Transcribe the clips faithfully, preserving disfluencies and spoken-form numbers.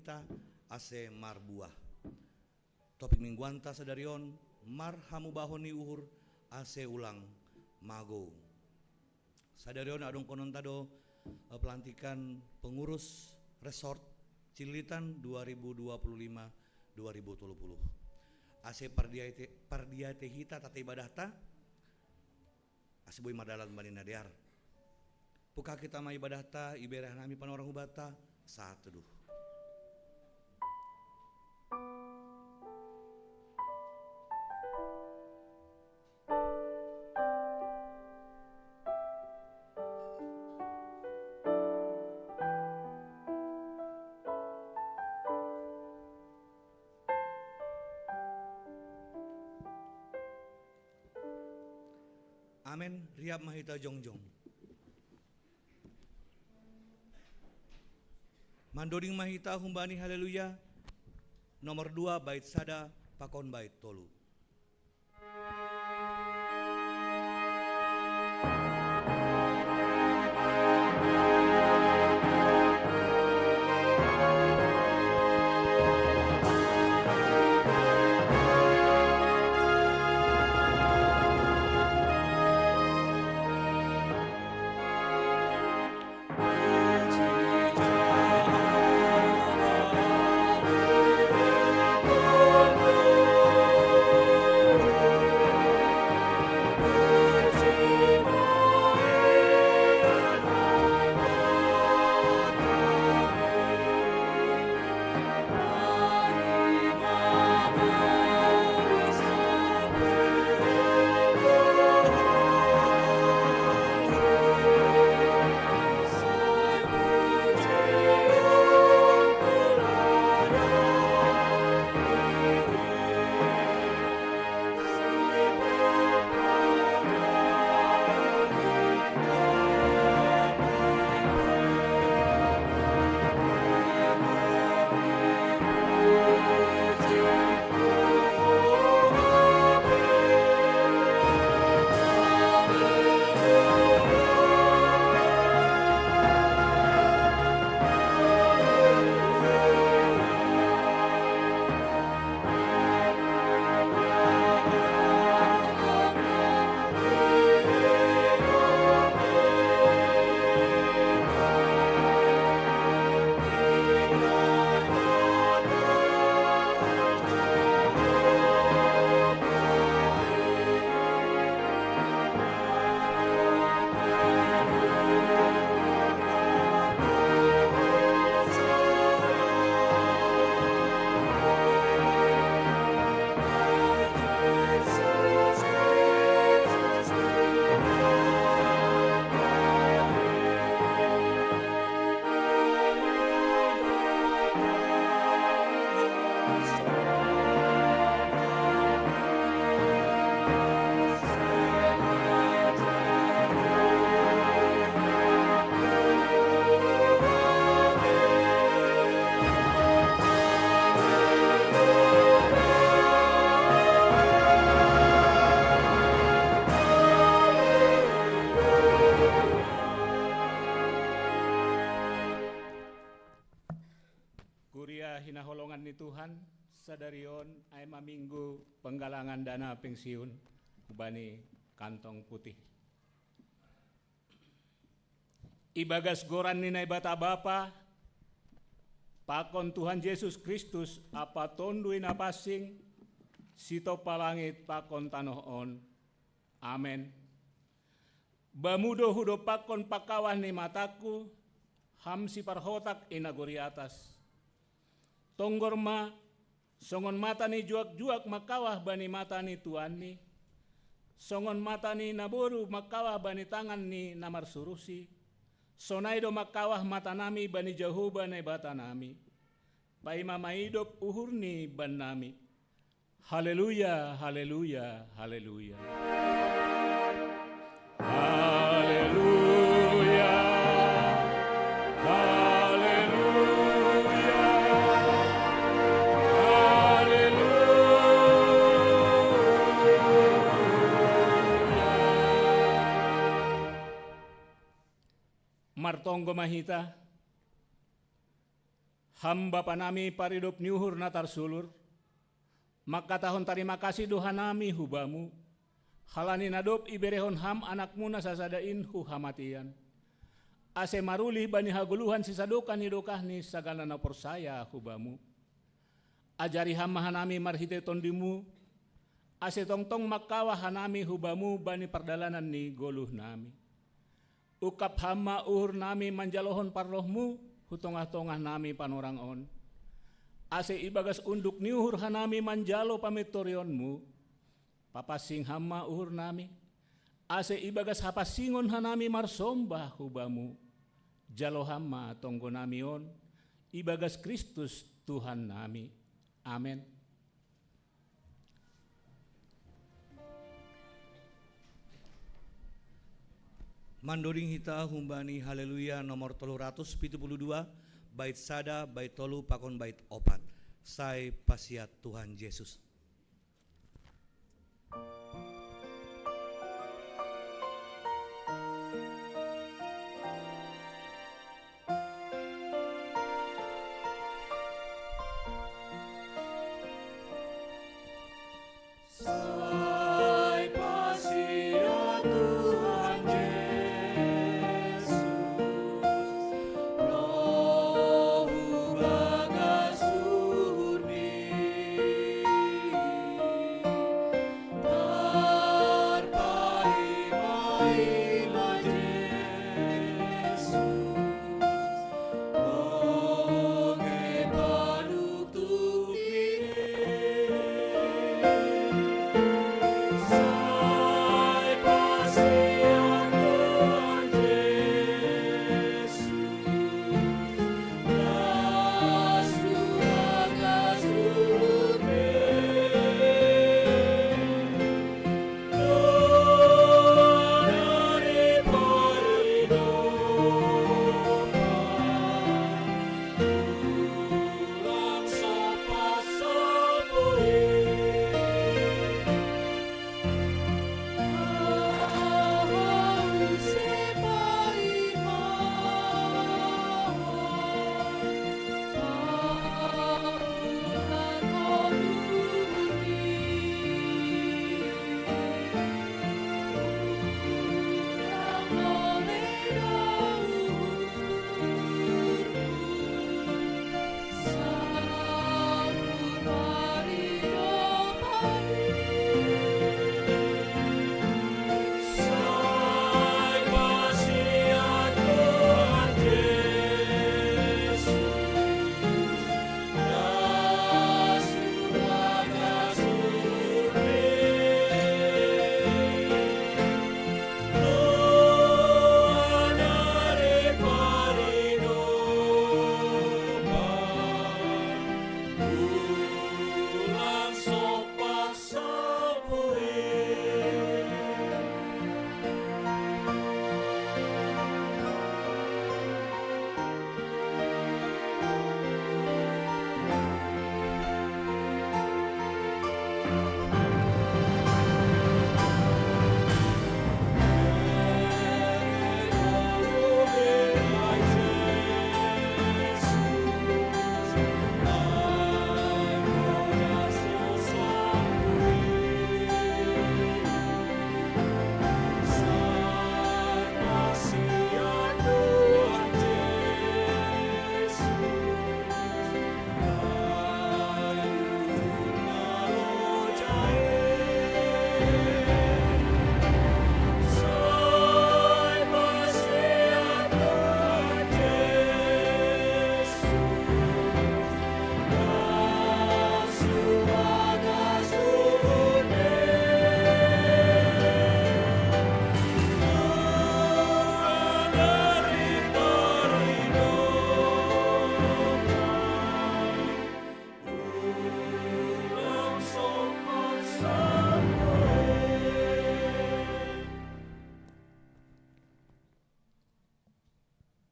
ta ase marbuah. Topik mingguanta sadari on, marhamubahon ni uhur ase ulang magou. Sadari on adongkononta do, eh, pelantikan pengurus resort Cililitan dua ribu dua puluh lima dua ribu dua puluh. Ase pardiate, pardiate hita tata ibadahta, ase boi mardalan bani na dear. Pungkah hita ma ibadahta, ibereh nami panorang hubanta, sahat tuduh. Amen. Riap ma hita jongjong. Mandoding ma hita humbani Haleluya nomor dua bait sada pakon bait tolu. Kuria hinaholongan ni Tuhan, sadari on ai ma Minggu penggalangan dana pensiun hubani kantong putih. Ibagas goran ni Naibata Bapa, pakon Tuhan Jesus Kristus ampa Tonduy Napansing, sitompa langit pakon tanoh on. Amen. Bamu do hudompakkon pangkawah ni matangku, ham siparhotak i nagori atas. Tonggor ma, songon mata ni juak-juak mangkawah bani mata ni tuanni, songon mata ni naboru mangkawah bani tangan ni na marsuruhsi, sonai do mangkawah matanami bani Jahowa Naibatanami, paima maidop uhurni bannami. Haleluya, haleluya, haleluya. Haleluya, haleluya, haleluya. Martonggo ma hita. Ham Bapa nami paridop ni uhur na tarsulur, mangkatahon tarima kasih do hanami hu Bamu, halani na dob iberehon Ham Anakmu na sasada in hu hamateian, ase marulih bani hagoluhan sisadokah ni dokah ni sagala na porsaya hu Bamu. Ajari Ham ma hanami marhitei Tondimu, ase tongtong mangkawah hanami hu Bamu bani pardalanan ni goluh nami. Ungkap Ham ma uhur nami manjalohon parrohMu hu tongah-tongah nami panorang on, ase ibagas unduk ni uhur hanami manjalo pamintorionMu. Papansing Ham ma uhur nami, ase ibagas hapansingon hanami marsombah hu Bamu. Jalo Ham ma tonggo nami on, ibagas Kristus Tuhan nami. Amen. Mandoding hita humbani Haleluya nomor tolu ratus pitu puluh dua, bait sada, bait tolu, pakon bait opat. Sai pasiat Tuhan Yesus.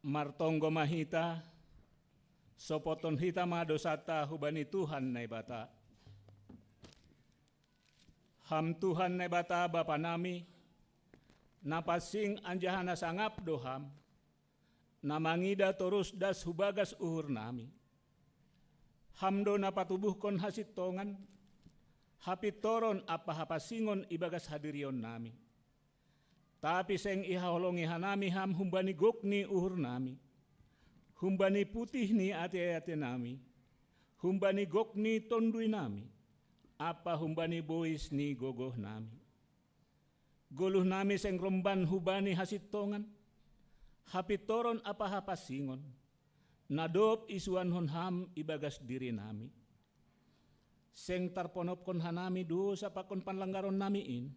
Martonggo ma hita, sopothon hita ma dousanta hubani Tuhan Naibata. Ham Tuhan Naibata Bapa nami, na pansing anjaha na sangap do Ham, na mangida torus das hu bagas uhur nami. Ham do na patubuhkon hasintongan, hapintoron ampa hapansingon ibagas hadirionnami. Tapi seng ihaholongi hanami Ham humbani gok ni uhurnami, humbani putih ni ate-atenami, humbani gok ni tonduinami, ampa humbani bois ni gogohnami. Goluhnami seng romban hubani hasintongan, hapintoron ampa hapansingon, na dob isuankon Ham ibagas dirinami. Seng tarponopkon hanami dousa pakon panlanggaronnami in,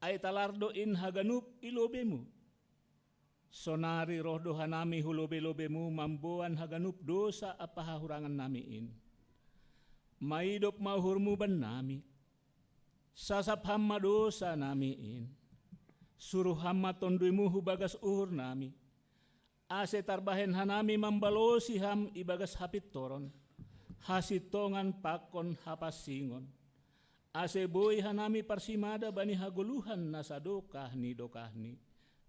ai talar do in haganup i lobei-Mu. Sonari roh do hanami hu lobei-lobei-Mu mamboan haganup dousa ampa hahurangannami in. Maidop ma uhur-Mu bannami. Sasap Ham ma dousanami in. Suruh Ham ma Tondui-Mu hu bagas uhurnami, ase tarbahen hanami mambalosi Ham ibagas hapintoron, hasintongan pakon hapansingon, ase boi hanami parsimada bani hagoluhan na sadokah ni dokahni,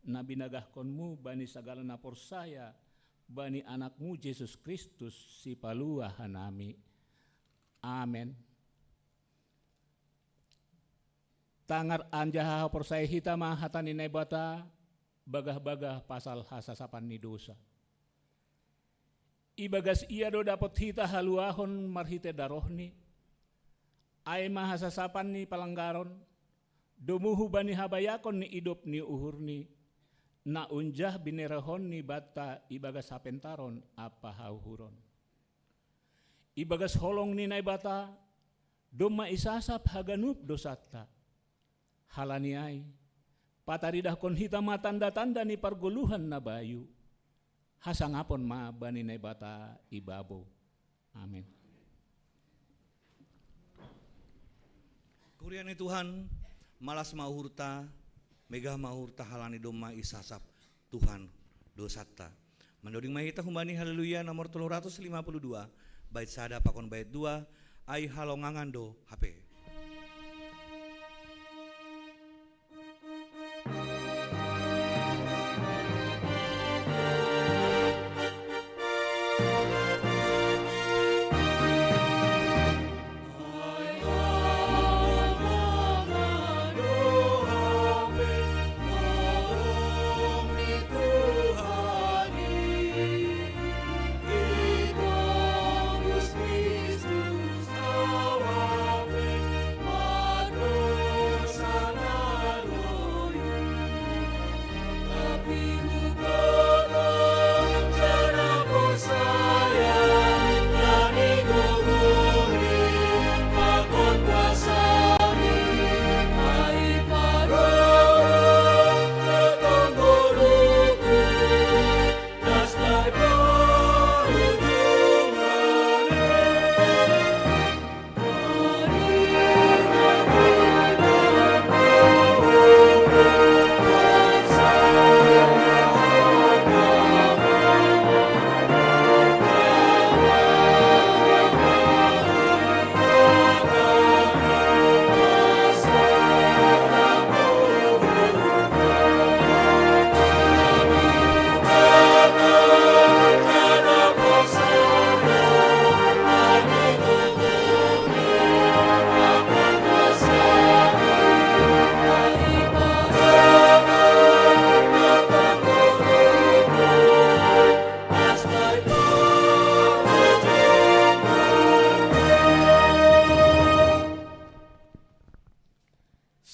na binagahkon-Mu bani sagala na porsaya bani Anak-Mu Jesus Kristus, Sipalua hanami. Amen. Tangar anjaha haporsayai hita ma hata ni Naibata, bagah-bagah pasal hasasapan ni dousa. Ibagas Ia do dapot hita haluahon marhitei daroh-Ni, ai ma hasasapan ni palanggaron, domu hubani habayakon ni idop ni uhur-Ni, na unjah binerehon-Ni banta ibagas hapentaron ampa hauhuron. Ibagas holong ni Naibata, domma isasap haganup dousanta. Halani ai, pataridahkon hita ma tanda-tanda ni pargoluhan na bayu, hasangapon ma bani Naibata i babou. Amen. Kuria ni Tuhan, malas ma uhurta, megah ma uhurta halani domma isasap Tuhan dousanta. Mandoding ma hita humbani Haleluya nomor tolu ratus lima puluh dua, bait sada pakon bait dua, ai halongangan do hape.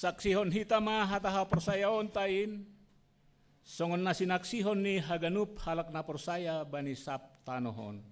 Saksihon hita ma hata haporsayaonta in, songon na sinaksihon ni haganup halak na porsaya bani sab tanoh on.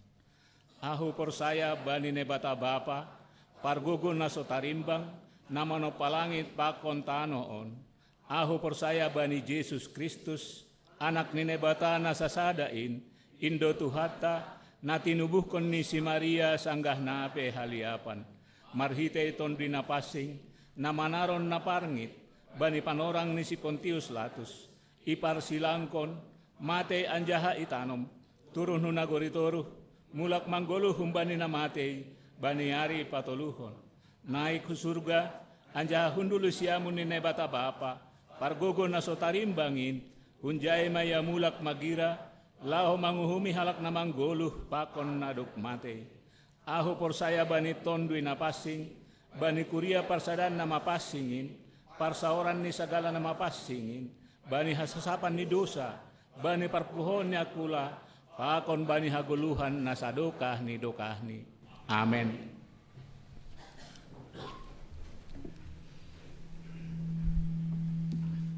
Ahu porsaya bani Naibata Bapa, pargogo na so tarimbang, na manompa langit pakon tanoh on. Ahu porsaya bani Jesus Kristus, Anak ni Naibata na sasada in, in do Tuhanta, na tinubuhkon ni si Maria sanggah na pe haliapan, marhitei Tonduy Napansing, na manaron na parngit bani panorang ni si Pontius Latus, iparsilangkon, matei anjaha itanom, turun hu nagori toruh, mulak manggoluh humbani na matei, bani ari patoluhon. Naik hu surga, anjaha hundul hu siamun ni Naibata Bapa, pargogo na so tarimbang in, hunjai ma Ia mulak magira, laho manguhumi halak na manggoluh pakon na dob matei. Ahu porsaya bani Tonduy Napansing, bani kuria parsadan na mapansing in, parsaoran ni sagala na mapansing in, bani hasasapan ni dosa, bani parpuhoon ni angkula, pakon bani hagoluhan na sadokah ni dokahni. Amen.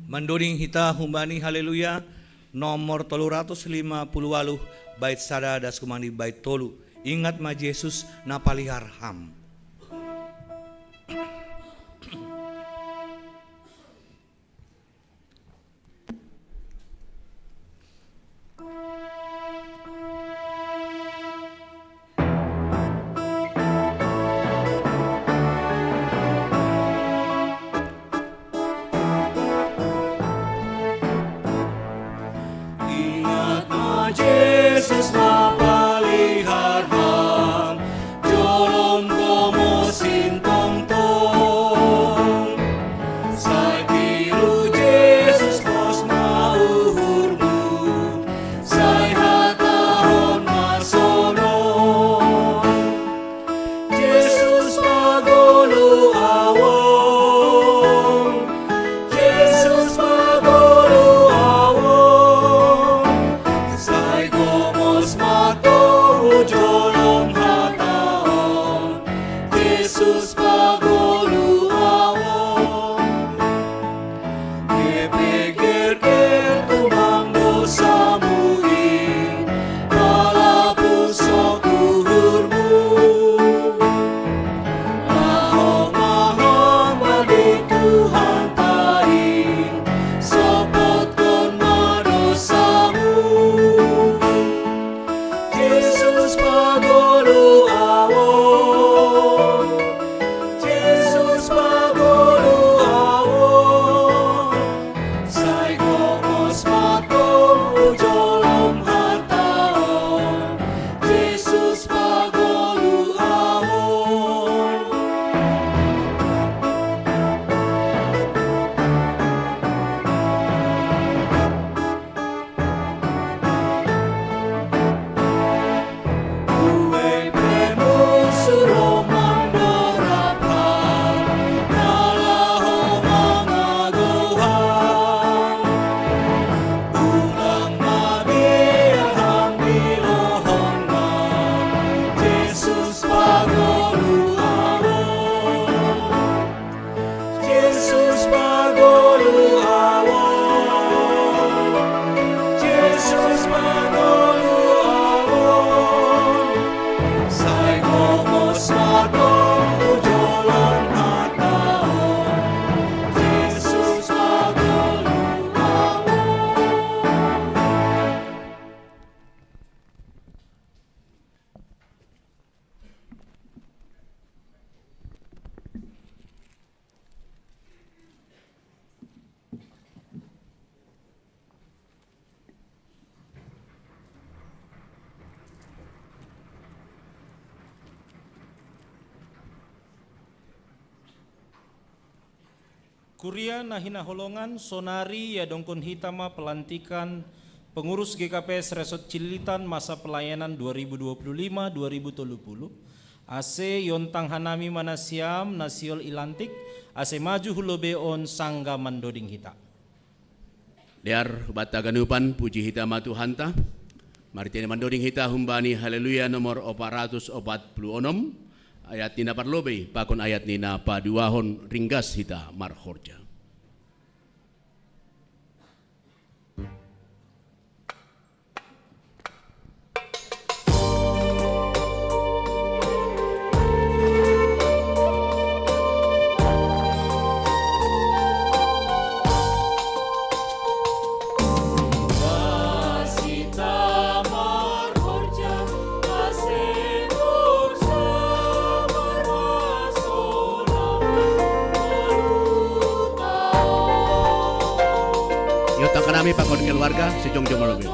Mandoding hita humbani Haleluya nomor tolu ratus lima puluh waluh, bait sada das kumangi bait tolu. Ingat ma Jesus na palihar ham. Ingat ma Jesus na palihar ham, jolom gomos in tongtong. Sai tiru Jesus pos ma uhurmu, sai hatahon ma sonon. Jesus pagolu ahu on, Jesus pagolu ahu on, sai gomos ma tou jolom hatahon, Jesus pagolu ahu on. Geber gerger tumang dosamu i, palapus uhurmu. Laho ma ham bani Tuhanta i, sopotkon ma dosamu. Jesus pagolu ahu on, Jesus pagolu ahu on, sai gomos ma tou jolom hatahon, Jesus pagolu ahu on. Jesus pagolu ahu on, Jesus pagolu ahu on, sai gomos ma tou jolom hatahon, Jesus pagolu ahu on. Kuria na hinaholongan, sonari iadongkon hita ma pelantikan pengurus G K P S Resort Cililitan masa pelayanan dua ribu dua puluh lima dua ribu tolu puluh. Ase iontang hanami ma nasiam na sihol i lantik, ase maju hu lobei on sanggah mandoding hita. Dear, hubanta haganupan, puji hita ma Tuhanta. Marhitei na mandoding hita humbani Haleluya nomor opat ratus opat puluh onom, ayat ni na parlobei pakon ayat ni na paduahon, ringgas hita marhorja. Iotangkan hami pakon keluarga, sejongjong molobi.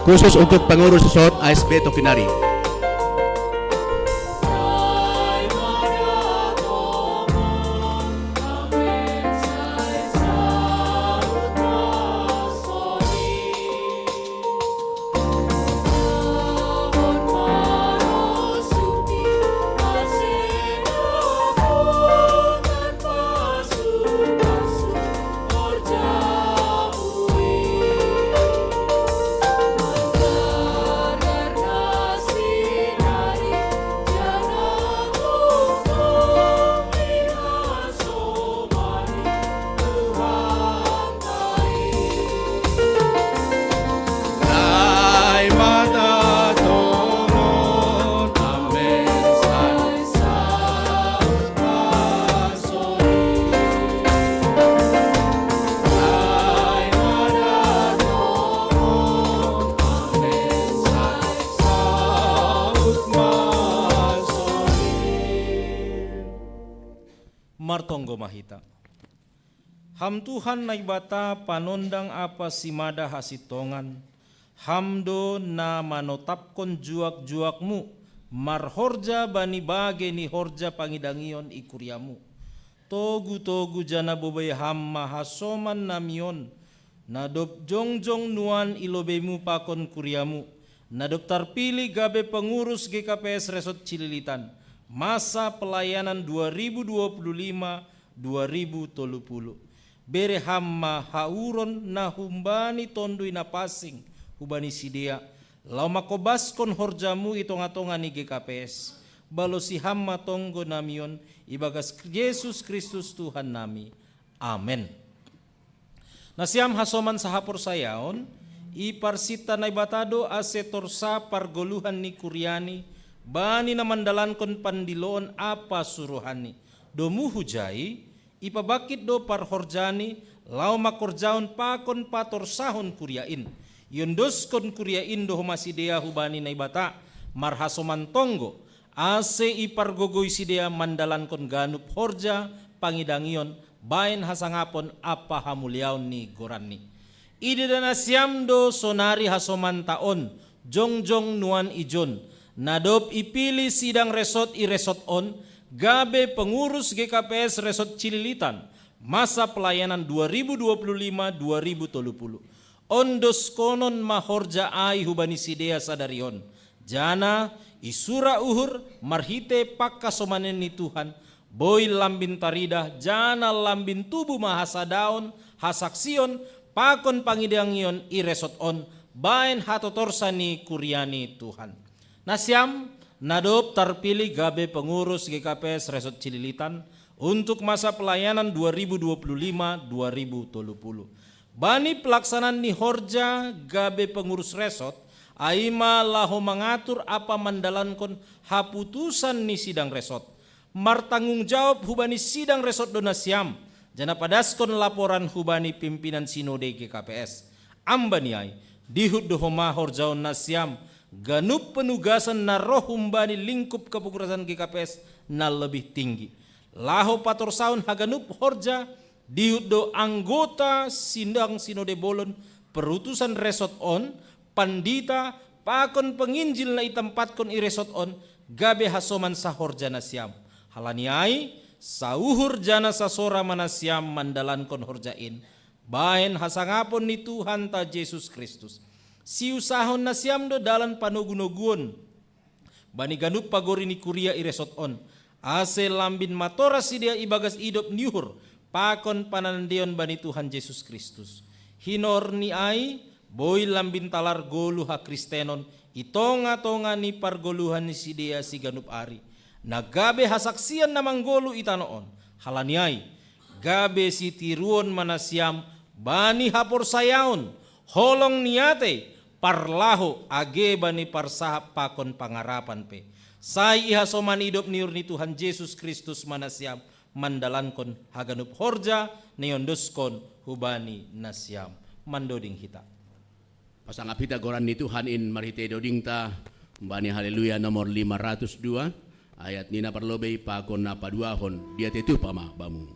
Khusus untuk pengurus sot A S B Tokinari. Martonggo ma hita. Ham Tuhan Naibata, panondang apa simada hasintongan, Ham do na manotapkon juak-juakmu marhorja bani bagei ni horja pangidangion i kuriamu. Togu-togu janah bobei Ham ma hasoman nami on, na dob jongjong nuan i lobeimu pakon kuriamu, na dob tarpilih gabe pengurus G K P S Resort Cililitan, masa pelayanan dua ribu dua puluh lima dua ribu tolu puluh. Bere Ham ma hauron na humbani Tonduy Napansing hubani sidea, laho mangkobaskon horjamu i tongah-tongah ni G K P S. Balosi Ham ma tonggo nami on, ibagas Jesus Kristus Tuhan nami. Amen. Nasiam hasoman sahaporsayaon, iparsinta Naibata do ase torsa pargoluhan ni kuriaNi, bani na mandalankon pandiloon ampa suruhanNi. Domu hujai, ipabangkit do parhorjaNi, laho mangkorjahon pakon patorsahon kuria in. Iondoskon kuria in do homa sidea hubani Naibata, marhasoman tonggo, ase ipargogoi sidea mandalankon ganup horja pangidangion, bahen hasangapon ampa hamuliaon ni goranNi. Ideda nasiam do sonari hasomanta on, jongjong nuan ijon, na dob ipilih sidang resort i resort on, gabe pengurus G K P S Resort Cililitan, masa pelayanan dua ribu dua puluh lima dua ribu tolu puluh. Ondoskonon ma horja ai hubani sidea sadari on, janah isura uhur marhitei panghasomanon ni Tuhan, boi lambin taridah, janah lambin tubu ma hasadaon, hasaksion, pakon pangidangion i resort on, bahen hatotorsa ni kuria ni Tuhan. Nasiam, na dob tarpilih gabe pengurus G K P S Resort Cililitan, untuk masa pelayanan dua ribu dua puluh lima dua ribu tolu puluh. Bani pelaksanaan ni horja gabe pengurus resort, ai ma laho mangatur ampa mandalankon haputusan ni sidang resort. Martanggung jawab hubani sidang resort do nasiam, janah padaskon laporan hubani pimpinan sinode G K P S. Ambani ai, dihut do homa horjahon nasiam ganup penugasan na roh humbani lingkup kepengurusan G K P S na lebih tinggi. Laho patorsahon haganup horja, dihut do anggota sidang sinode bolon, perutusan resort on, pandita, pakon penginjil na itampatkon i resort on, gabe hasoman sahorja nasiam. Halani ai, sauhur janah sasora ma nasiam mandalankon horja in, bahen hasangapon ni Tuhanta Jesus Kristus. Siusahon nasiam do dalan panogu-noguon bani ganup pagori ni kuria i resort on, ase lambin matoras sidea ibagas idop ni uhur, pakon panandeon bani Tuhan Jesus Kristus. Hinorni ai, boi lambin talar goluh hakristenon i tongah-tongah ni pargoluhan ni sidea siganup ari, na gabe hasaksian na manggoluh i tanoh on. Halani ai, gabe sitiruon ma nasiam bani haporsayaon, holong ni atei, parlaho, age bani parsahap pakon pangarapan pe. Sai ihasoman idop ni uhur ni Tuhan Jesus Kristus ma nasiam mandalankon haganup horja na iondoskon hubani nasiam. Mandoding hita. Pasangap hita goran ni Tuhan in marhitei dodingta, bani Haleluya nomor lima ratus dua, ayat ni na parlobei pakon na paduahon, diatei tupa ma bamu.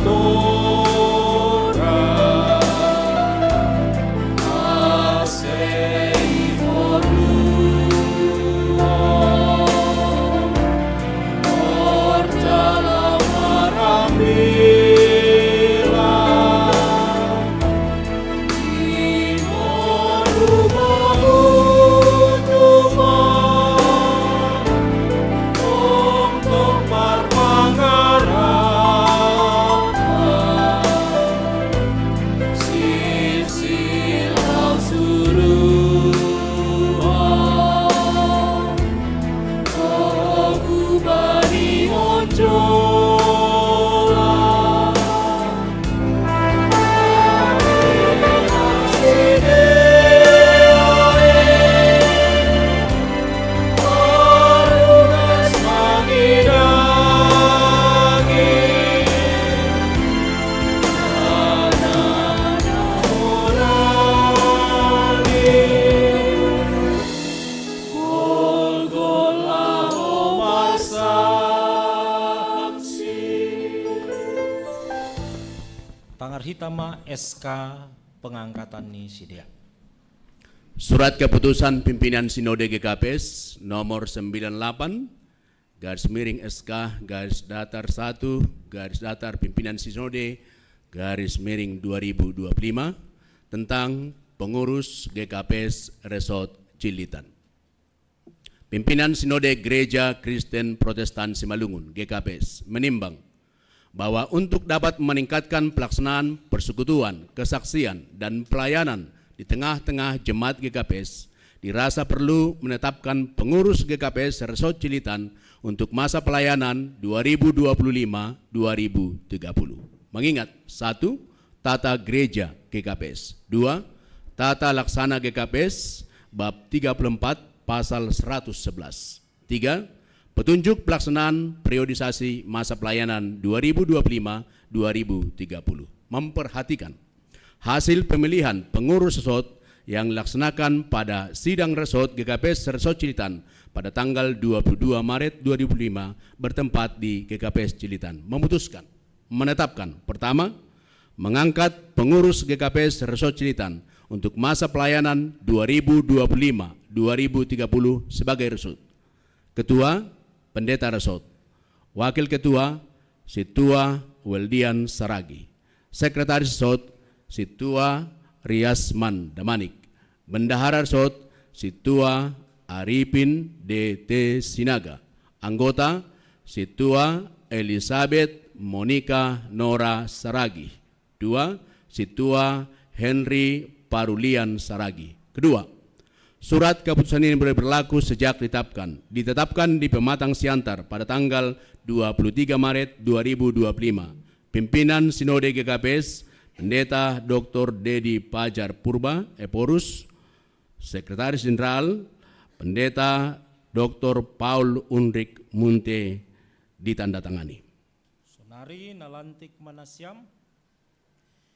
Torah, asei porluo, ortala marambila, imo rumomu tuman, tongtong parpangarapan, sipsip laut surua, oku bani onjolan. Tangar hita ma S K pengangkatan ni sidea. Surat keputusan pimpinan Sinode G K P S nomor sembilan delapan, garis miring S K, garis datar satu, garis datar pimpinan Sinode, garis miring dua ribu dua puluh lima, tentang pengurus G K P S Resort Cililitan. Pimpinan Sinode Gereja Kristen Protestan Simalungun, G K P S, menimbang bahwa untuk dapat meningkatkan pelaksanaan persekutuan, kesaksian, dan pelayanan di tengah-tengah jemaat G K P S, dirasa perlu menetapkan pengurus G K P S Resort Cililitan untuk masa pelayanan dua ribu dua puluh lima dua ribu tiga puluh. Mengingat, satu, tata gereja G K P S. Dua, tata laksana G K P S, bab tiga puluh empat, pasal seratus sebelas. Tiga, petunjuk pelaksanaan periodisasi masa pelayanan dua ribu dua puluh lima dua ribu tiga puluh. Memperhatikan hasil pemilihan pengurus resort yang dilaksanakan pada sidang resort G K P S Resort Cililitan pada tanggal dua puluh dua Maret dua ribu lima, bertempat di G K P S Cililitan, memutuskan, menetapkan, pertama, mengangkat pengurus G K P S Resort Cililitan untuk masa pelayanan dua ribu dua puluh lima dua ribu tiga puluh sebagai resort. Ketua, Pendeta Resort. Wakil Ketua, Situa Weldian Saragi. Sekretaris Resort, Situa Riasman Damanik. Bendahara Resort, Situa Arifin D T Sinaga. Anggota, Situa Elizabeth Monica Nora Saragi. Dua, Situa Henry Parulian Saragi. Kedua, surat keputusan ini boleh berlaku sejak ditetapkan, ditetapkan di Pematang Siantar pada tanggal dua puluh tiga Maret dua ribu dua puluh lima. Pimpinan Sinode G K P S, Pendeta Doktor Dedi Pajar Purba, Ephorus, Sekretaris Jenderal, Pendeta Doktor Paul Unrik Munte, ditandatangani. Sonari nalantik ma nasiam.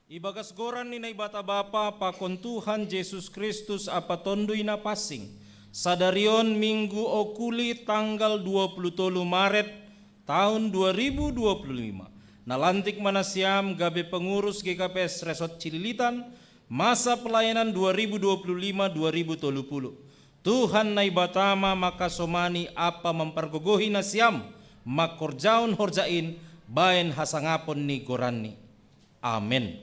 Ibagas goran ni Naibata Bapa pakon Tuhan Jesus Kristus Ampa Tonduy Napansing, sadari on Minggu Okuli tanggal dua puluh tolu Maret tahun dua ribu dua puluh lima, nalantik ma nasiam gabe pengurus G K P S Resort Cililitan, masa pelayanan dua ribu dua puluh lima dua ribu tolu puluh. Tuhan Naibata ma mangkasomani ampa mampargogohi nasiam mangkorjahon horja in bahen hasangapon ni goranNi. Amen.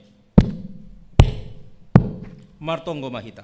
Martonggo ma hita.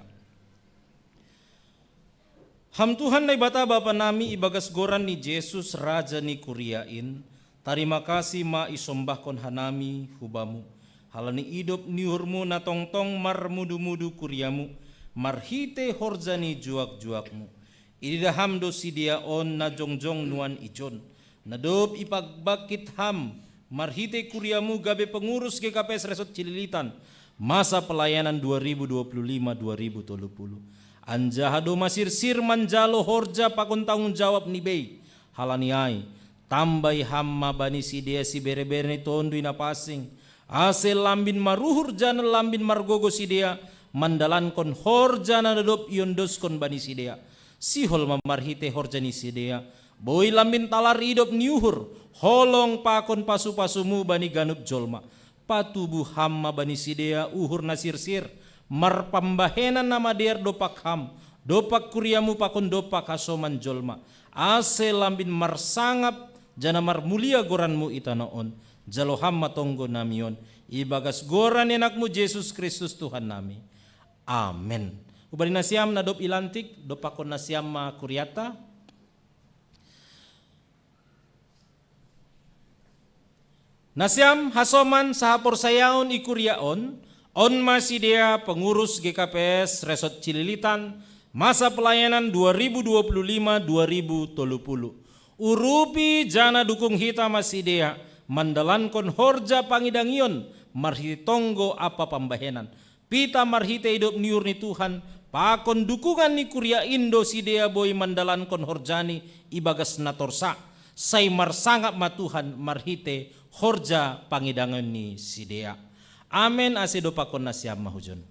Ham Tuhan Naibata Bapa nami, ibagas goran ni Jesus, Raja ni kuria in, tarima kasih ma isombahkon hanami hu Bamu, halani idop ni uhurMu na tongtong marmudumudu kuriaMu, marhitei horja ni juakjuakMu. Ididah Ham do sidea on na jongjong nuan ijon, na dob ipagbangkit Ham marhitei kuriaMu gabe pengurus G K P S Resort Cililitan, masa pelayanan dua ribu dua puluh lima dua ribu tolu puluh. Anjaha domma sirsir manjalo horja pakon tanggung jawab ni bei. Halani ai, tambai Ham ma bani sidea siberebere ni Tonduy Napansing, ase lambin maruhur janah lambin margogoh sidea mandalankon horja na dob iondoskon bani sidea. Sihol ma marhitei horja ni sidea, Boi lambin talar idop ni uhur, holong pakon pasu-pasumu bani ganup jolma. Patubuham ma bani sidea uhur na sirsir, marpambahenan na madear dompak ham, dompak kuriamu pakon dompak hasoman jolma. Ase lambin marsangap, janah marmulia goranmu i tanoh on. Jalo ham ma tonggo nami on, ibagas goran ni anakmu Jesus Kristus Tuhan nami. Amen. Hubani nasiam na dob ilantik, dompakkon nasiam ma kurianta. Nasiam hasoman sahaporsayaon i kuria on, on ma sidea pengurus G K P S Resort Cililitan, masa pelayanan dua ribu dua puluh lima dua ribu tolu puluh. Urupi janah dukung hita ma sidea mandalankon horja pangidangion marhitei tonggo ampa pambahenan. Pita marhitei idop ni uhur ni Tuhan, pakon dukungan ni kuria in do sidea boi mandalankon horjani ibagas na torsa, sai marsangap ma Tuhan marhitei horja pangidangion ni sidea. Amen. Ase dompakkon nasiam ma hujon.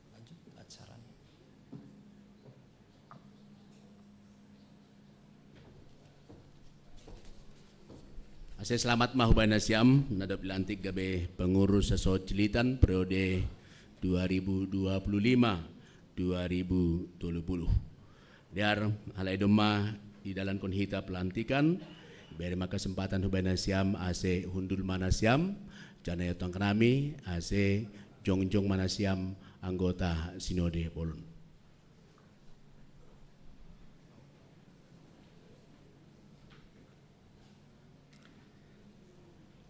Lanjut acarana. Ase selamat ma hubani nasiam na dob dilantik gabe pengurus Resort Cililitan periode dua ribu dua puluh lima dua ribu tolu puluh. Dear, alai domma didalankon hita pelantikan, bere ma kesempatan hubani nasiam ase hundul ma nasiam, janah iotongkon nami ase jongjong ma nasiam anggota sinode bolon.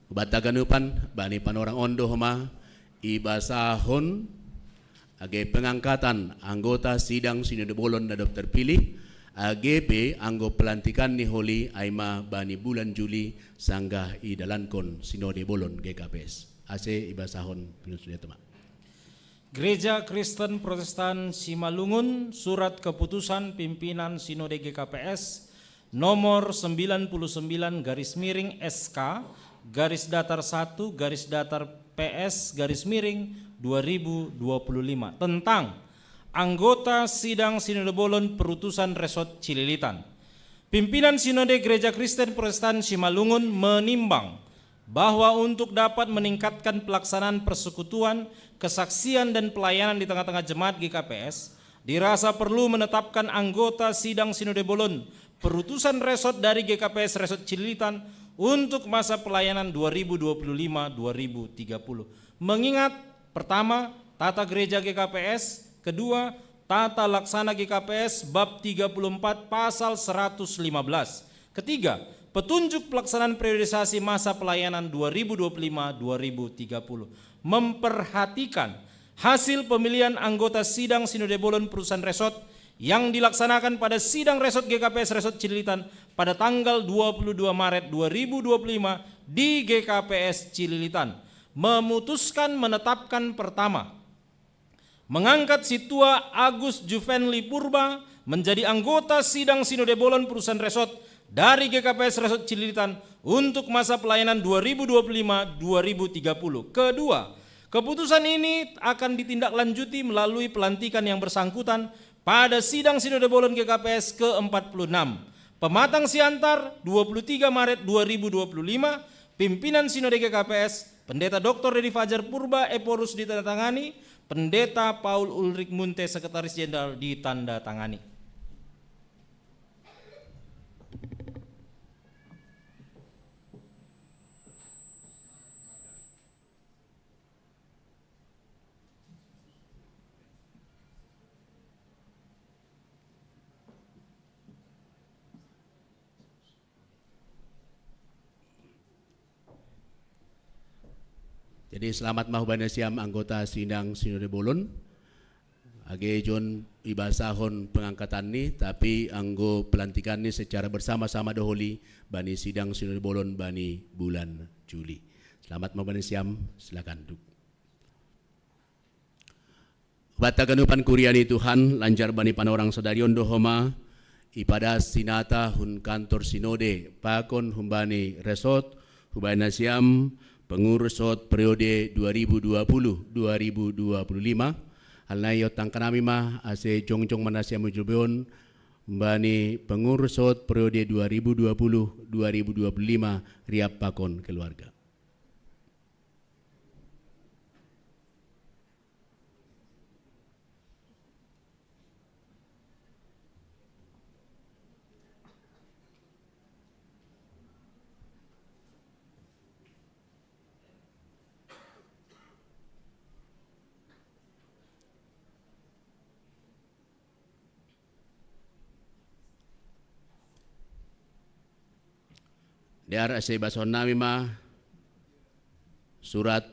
Ubat haganupan bani panorang on do homa ibasahon age pengangkatan anggota sidang sinode bolon na dob terpilih, age pe anggo pelantikan ni holi ai ma bani bulan Juli sanggah idalankon sinode bolon G K P S. Ase ibasahon pinusudeta ma. Gereja Kristen Protestan Simalungun, surat keputusan pimpinan Sinode G K P S nomor sembilan puluh sembilan garis miring S K garis datar satu garis datar P S garis miring dua ribu dua puluh lima tentang anggota sidang Sinode Bolon Perutusan Resort Cililitan. Pimpinan Sinode Gereja Kristen Protestan Simalungun menimbang bahwa untuk dapat meningkatkan pelaksanaan persekutuan, kesaksian, dan pelayanan di tengah-tengah jemaat G K P S, dirasa perlu menetapkan anggota sidang Sinode Bolon perutusan resort dari G K P S Resort Cililitan untuk masa pelayanan dua ribu dua puluh lima dua ribu tiga puluh. Mengingat, pertama, tata gereja G K P S, kedua, tata laksana G K P S bab tiga puluh empat pasal seratus lima belas. Ketiga, petunjuk pelaksanaan periodisasi masa pelayanan dua ribu dua puluh lima dua ribu tiga puluh. Memperhatikan hasil pemilihan anggota sidang Sinode Bolon Perutusan Resort yang dilaksanakan pada sidang Resort G K P S Resort Cililitan pada tanggal dua puluh dua Maret dua ribu dua puluh lima di G K P S Cililitan. Memutuskan menetapkan, pertama, mengangkat Situa Agus Juvenli Purba menjadi anggota sidang Sinode Bolon Perutusan Resort dari G K P S Resort Cililitan untuk masa pelayanan dua ribu dua puluh lima dua ribu tiga puluh. Kedua, keputusan ini akan ditindaklanjuti melalui pelantikan yang bersangkutan pada sidang Sinode Bolon G K P S ke empat puluh enam. Pematang Siantar, dua puluh tiga Maret dua ribu dua puluh lima, pimpinan Sinode G K P S, Pendeta Doktor Dedi Fajar Purba Ephorus ditandatangani, Pendeta Paul Ulrik Munte Sekretaris Jenderal ditandatangani. Jadi selamat mah bani siam anggota sidang Sinode Bolon. Age jon ibasahon pengangkatan ni, tapi anggo pelantikan ni secara bersama-sama doholi bani sidang Sinode Bolon bani bulan Juli. Selamat mah bani siam, silakan duduk. Bata ganupan kuria ni Tuhan, lanjar bani panorang sadari on do homa, ipadas sinata hun kantor sinode, pakon humbani resot, humbani nasiam, pengurus sot periode dua ribu dua puluh dua ribu dua puluh lima, alnai iotangkan nami ma, ase jongjong ma nasiam ujubeon, humbani pengurus sot periode dua ribu dua puluh dua ribu dua puluh lima, riap pakon keluarga. Dear ase basahon nami ma surat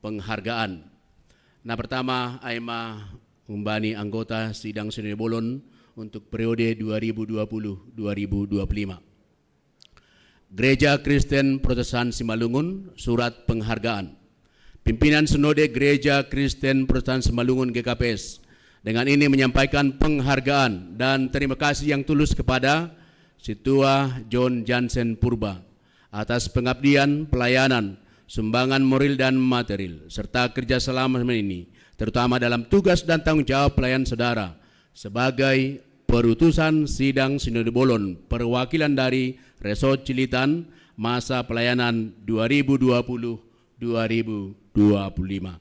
penghargaan. Na pertama, ai ma humbani anggota sidang Sinode Bolon untuk periode dua ribu dua puluh dua ribu dua puluh lima. Gereja Kristen Protestan Simalungun, surat penghargaan. Pimpinan Sinode Gereja Kristen Protestan Simalungun G K P S dengan ini menyampaikan penghargaan dan terima kasih yang tulus kepada Situa John Jansen Purba atas pengabdian, pelayanan, sumbangan moral dan material, serta kerja selama ini, terutama dalam tugas dan tanggung jawab pelayan saudara sebagai perutusan sidang Sinode Bolon, perwakilan dari Resort Cilitan, masa pelayanan dua ribu dua puluh dua ribu dua puluh lima.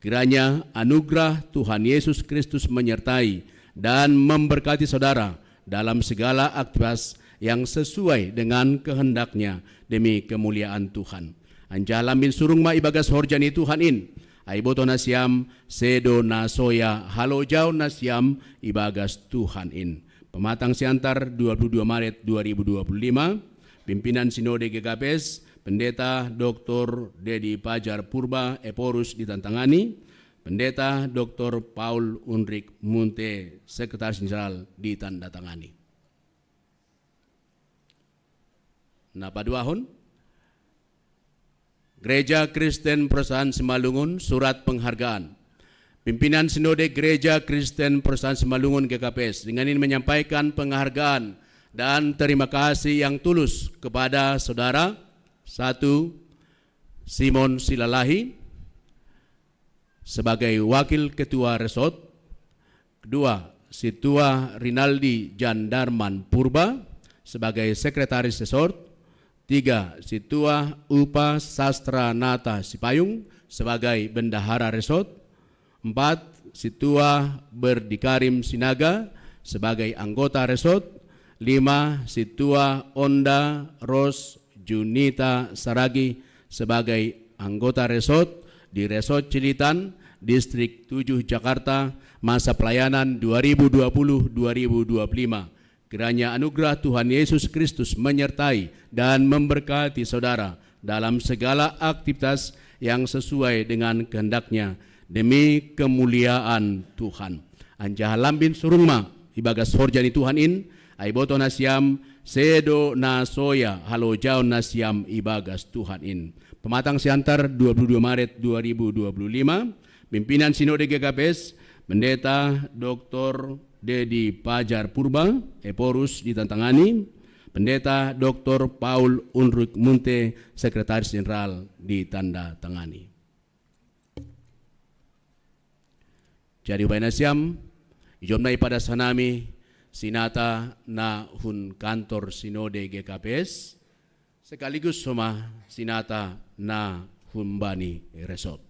Kiranya anugerah Tuhan Yesus Kristus menyertai dan memberkati saudara dalam segala aktivitas yang sesuai dengan kehendaknya demi kemuliaan Tuhan. Anjaha lambin surung ma ibagas horja ni Tuhan in, ai botoh nasiam, sedo na soya halojaon nasiam ibagas Tuhan in. Pematang Siantar, dua puluh dua Maret dua ribu dua puluh lima, pimpinan Sinode G K P S, Pendeta Doktor Dedi Pajar Purba, Ephorus, ditandatangani, Pendeta Doktor Paul Unrik Munte, Sekretaris Jenderal, ditandatangani. Na paduahon, Gereja Kristen Protestan Simalungun, surat penghargaan. Pimpinan Sinode Gereja Kristen Protestan Simalungun G K P S dengan ini menyampaikan penghargaan dan terima kasih yang tulus kepada saudara, satu, Simon Silalahi sebagai wakil ketua resort, kedua, Situa Rinaldi Jandarman Purba sebagai sekretaris resort, tiga, Situa Upa Sastra Nata Sipayung sebagai bendahara resort, empat, Situa Berdikarim Sinaga sebagai anggota resort, lima, Situa Onda Ros Junita Saragi sebagai anggota resort di Resort Cilitan, Distrik tujuh Jakarta, masa pelayanan dua ribu dua puluh dua ribu dua puluh lima. Kiranya anugerah Tuhan Yesus Kristus menyertai dan memberkati saudara dalam segala aktivitas yang sesuai dengan kehendak-Nya demi kemuliaan Tuhan. Anjaha lambin surung ma ibagas horja ni Tuhan in, ai botoh nasiam, sedo na soya halojaon nasiam ibagas Tuhan in. Pematang Siantar, dua puluh dua Maret dua ribu dua puluh lima, pimpinan Sinode G K P S, Pendeta Doktor Dedi Pajar Purba, Ephorus, ditandatangani, Pendeta Doktor Paul Unrik Munte, Sekretaris Jenderal, ditandatangani. Jadi humbani nasiam, ijom nai padas hanami sinata na hun kantor Sinode G K P S, sekaligus homa sinata na humbani resort.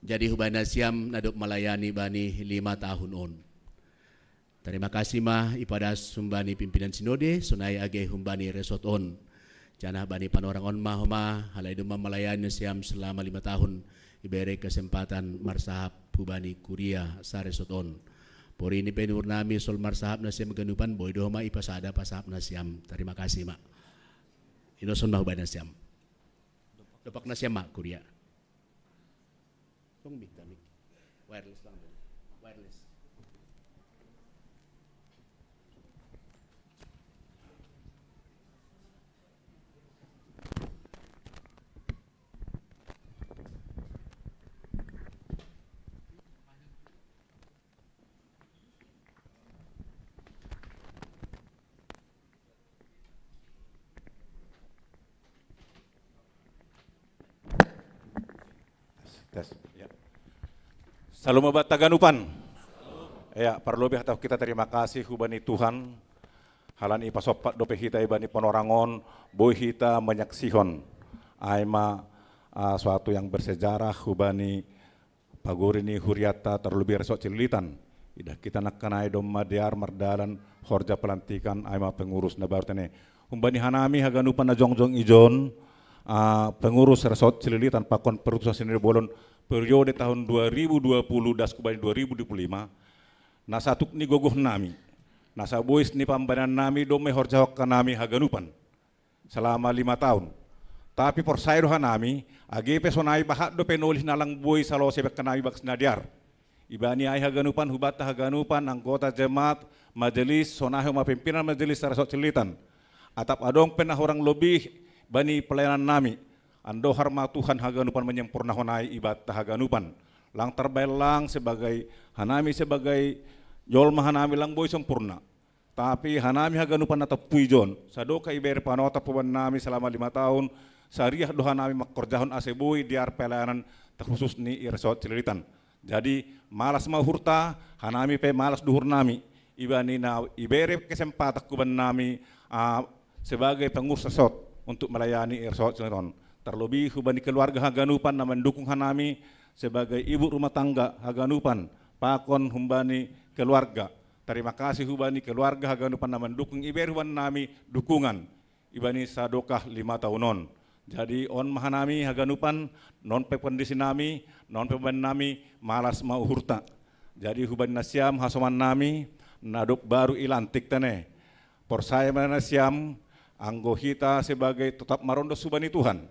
Jadi hubaen nasiam na dob malayani bani lima tahun on. Tarima kasih ma ipadas humbani pimpinan sinode, sonai age humbani resort on. Janah bani panorang on ma homa, halai domma malayani nasiam selama lima tahun, ibere kesempatan marsahap hubani kuria saresort on. Porini pe ni uhur nami sol marsahap nasiam haganupan, boi do homa ipasada pasahap nasiam. Tarima kasih ma. Inoson ma hubaen nasiam. Dopak nasiam ma kuria. Tong mic ta, mic. Wireless lang dong. Wireless. Tes, tes. Ya. Salom ma banta haganupan. Ya, parlobei hatahon hita tarima kasih hubani Tuhan. Halani ipasompat dope hita ibani panorang on, boi hita manyaksihon. Ai ma, ah, suatu yang bersejarah hubani pagori ni hurianta, tarlobei resort Cililitan. Idah hita nangkin ai domma dear mardalan horja pelantikan ai ma pengurus na baru tene. Humbani hanami haganupan na jongjong ijon, ah, pengurus resort Cililitan pakon perutusan sinode bolon periode tahun dua ribu dua puluh das hubani dua ribu dua puluh lima, na satuk ni gogoh nami, na sabois ni pambahenan nami domma ihorjahon hanami haganupan selama lima tahun. Tapi porsaya do hanami, age pe sonai bahat dope nolih na lang boi salose ibakkan nami bagas na dear. Ibani ai haganupan hubanta haganupan anggota jemaat, majelis, sonai homa pimpinan majelis saresort Cililitan. Atap adong pe na hurang lobih bani pelayanan nami, andohar ma Tuhan haganupan manyempurnahon ai ibanta haganupan. Lang tarbahen lang sebagai hanami sebagai jolma hanami lang boi sempurna. Tapi hanami haganupan na tompu ijon, sadokah ibere panotap huban nami selama lima tahun, sariah do hanami mangkorjahon ase boi dear pelayanan terkhusus ni i resort Cililitan. Jadi, malas ma uhurta, hanami pe malas do uhur nami. Ibani na ibere kesempatan huban nami, ah, sebagai pengurus resort untuk melayani i resort Cililitan. Terlebih hubani keluarga haganupan na mendukung hanami sebagai ibu rumah tangga haganupan, pakon humbani keluarga. Tarima kasih hubani keluarga haganupan na mandukung ibere huban nami dukungan ibani sadokah lima tahun on. Jadi on ma hanami haganupan, non pe kondisi nami, non pe baen nami, malas ma uhurta. Jadi hubani nasiam hasoman nami na dob baru ilantik tene. Porsaya ma nasiam, anggo hita sebagai totap marondos hubani Tuhan.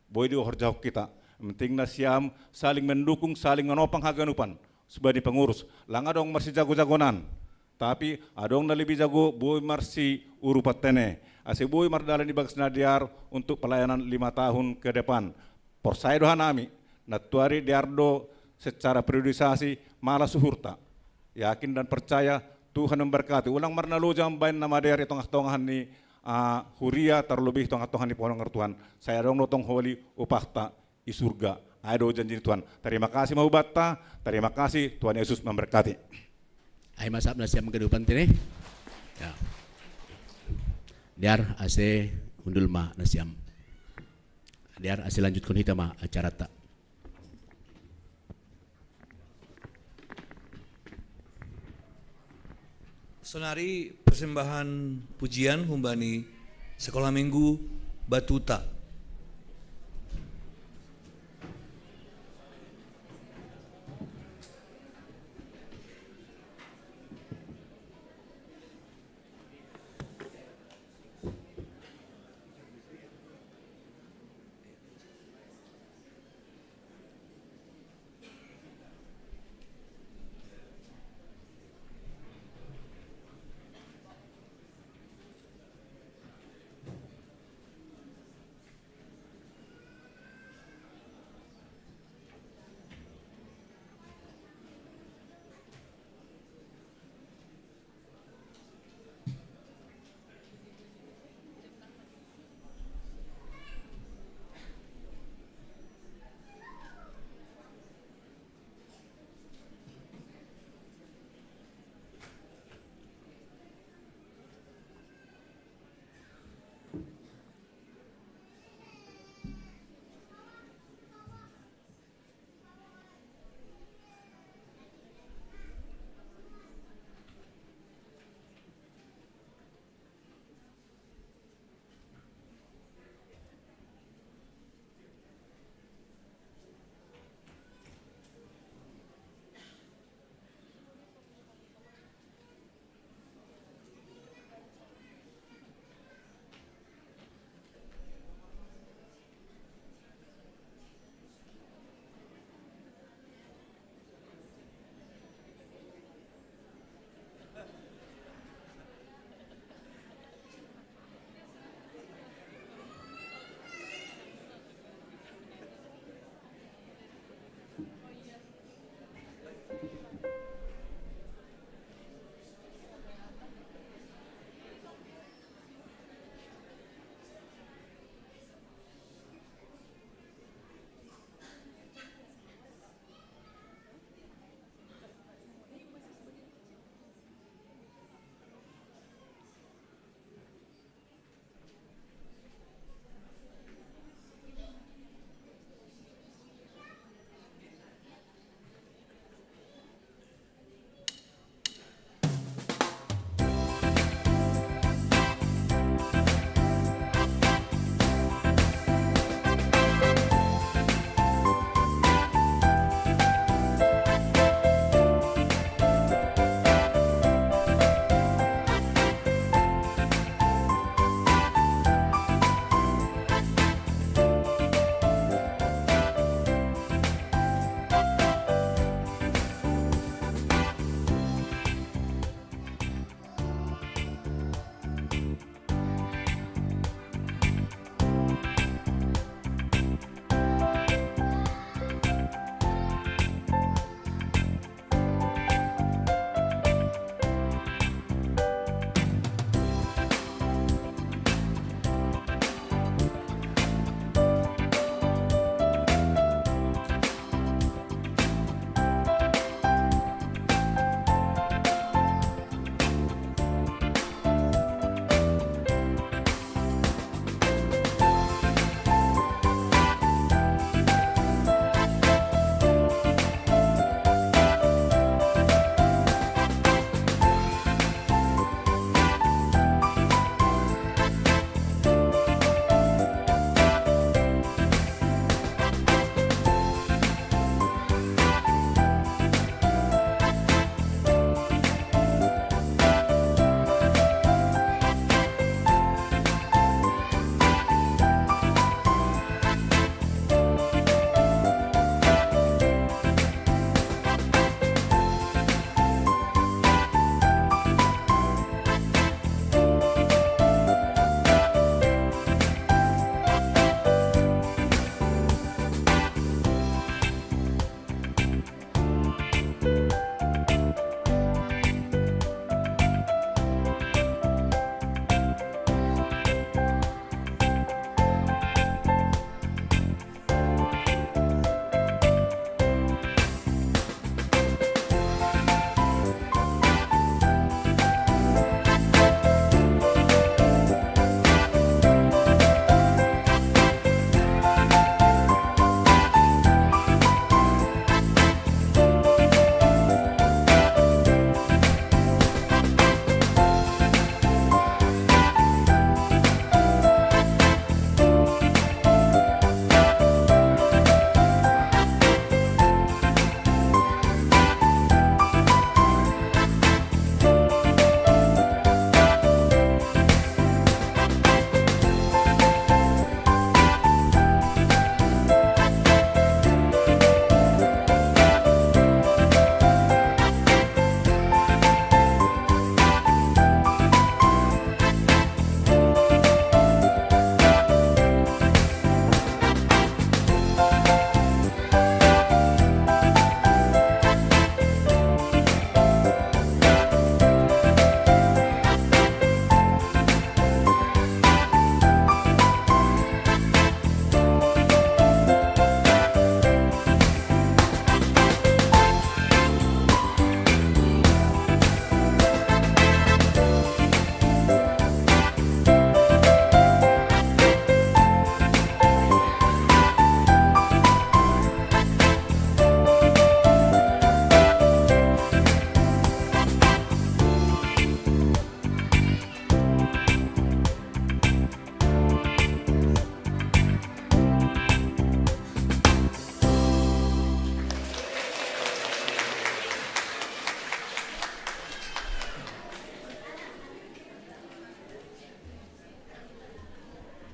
Boi do ihorjahon hita. Penting nasiam saling mendukung, saling manopang haganupan. Hubani pengurus. Lang adong marsijago-jagonan. Tapi adong na lebih jago boi marsiurupan tene. Ase boi mardalan ibagas na dear untuk pelayanan lima tahun ke depan. Porsaya do hanami. Nantuari dear do secara periodisasi malas uhurta. Yakin dan percaya Tuhan memberkati. Ulang marnaloja mambaen na madear i tongah-tongah ni, ah, huria, terlebih tongah-tongah ni panorang Tuhan. Sai adong do tong holi upahta i surga. Ai do janji ni Tuhan. Tarima kasih ma hubanta, tarima kasih, Tuhan Yesus memberkati. Ai ma sahap nasiam haganupan tene. Ya. Dear ase hundul ma nasiam. Dear ase lanjutkon hita ma acaranta. Sonari persembahan pujian humbani Sekolah Minggu Batuta.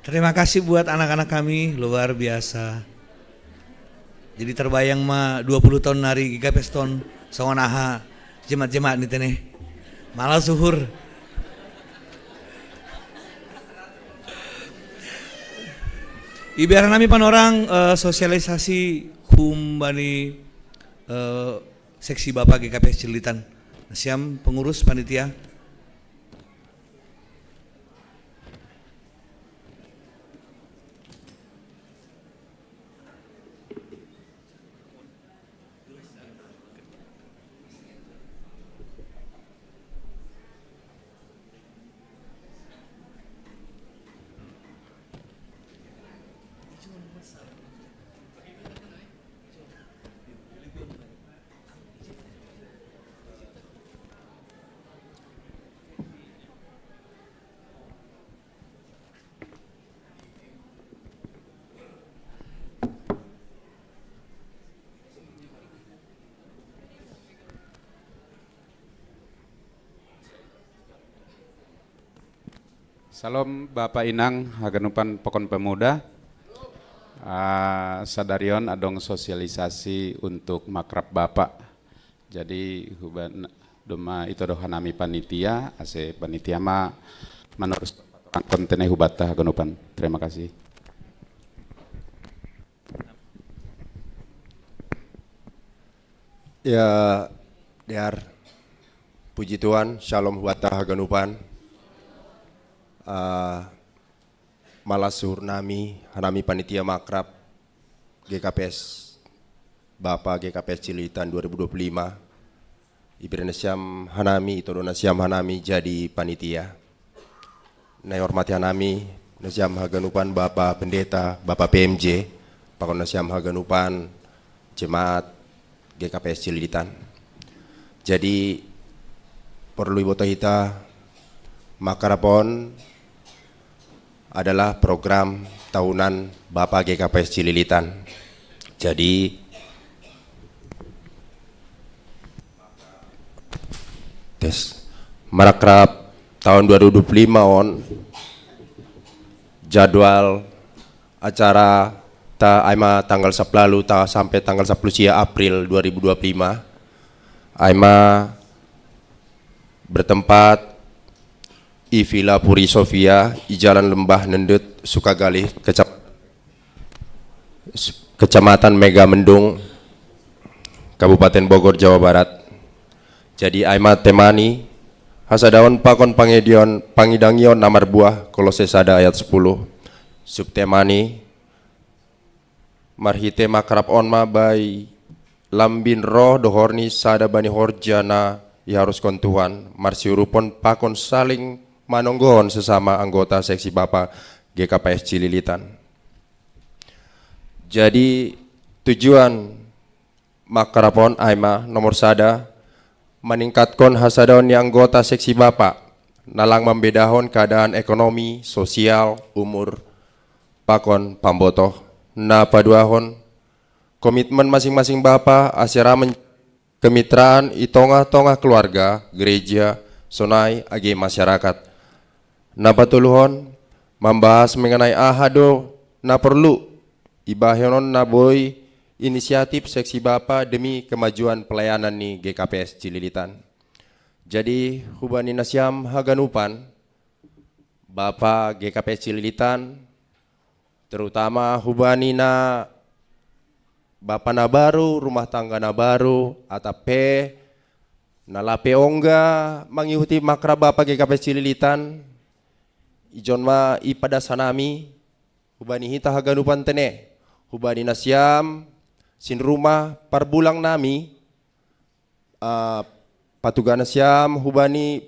Terima kasih buat anak-anak kami, luar biasa. Jadi terbayang ma dua puluh tahun nari G K P S ton songon aha jemaat-jemaat ni tene. Malah suhur. Ibarat nami panorang eh, sosialisasi humbani eh, seksi Bapak G K P S Cililitan. Siam pengurus panitia. Salom Bapak Inang haganupan Pokon Pemuda. Ah, sadarion adong sosialisasi untuk makrab Bapak. Jadi huban doma ito do hanami panitia, ase panitia ma manorus angkon tene hubata haganupan. Terima kasih. Ya, Dear, puji Tuhan, shalom huata haganupan. Uh, malas suhur nami, hanami panitia makrab, G K P S, Bapa G K P S Cililitan dua ribu dua puluh lima. Ibere nasiam hanami, itodo nasiam hanami jadi panitia. Na hormati hanami, nasiam haganupan Bapa Pendeta, Bapa P M J, pakon nasiam haganupan jemaat G K P S Cililitan. Jadi perlu iboto hita makrab on adalah program tahunan Bapa G K P S Cililitan. Jadi tes makrab tahun dua ribu dua puluh lima on jadwal acara ta aima tanggal sepuluh ta sampai tanggal sepuluh sia April dua ribu dua puluh lima. Aima bertempat i Villa Puri Sofia, i Jalan Lembah Nendut, Sukagali, Kecamatan Megamendung, Kabupaten Bogor, Jawa Barat. Jadi aima temani hasadaon pakon pangidion pangidangion na marbuah Kolose sada ayat sepuluh. Subtemani marhite makrab on ma bai lambin roh dohor ni sada bani horja na iharuskon Tuhan, marsiurupon pakon saling manonggohon sesama anggota seksi Bapa G K P S Cililitan. Jadi tujuan makrab on aima nomor sada, maningkatkon hasadaon ni anggota seksi Bapa, na lang mambedahon keadaan ekonomi, sosial, umur, pakon pambotoh. Na paduahon, komitmen masing-masing Bapa ase ra kemitraan i tongah-tongah keluarga, gereja, sonai age masyarakat. Na patoluhon, mambahas mengenai aha do na porlu ibahenon na boi inisiatif seksi Bapa demi kemajuan pelayanan ni G K P S Cililitan. Jadi hubani nasiam haganupan, Bapa G K P S Cililitan, terutama hubani na bapa na baru, rumah tangga na baru, atap pe na lape ongga mangihuti makrab Bapa G K P S Cililitan, ijon ma i padas hanami hubani hita haganupan tene, hubani nasiam sinrumah parbulang nami, uh, patuga nasiam hubani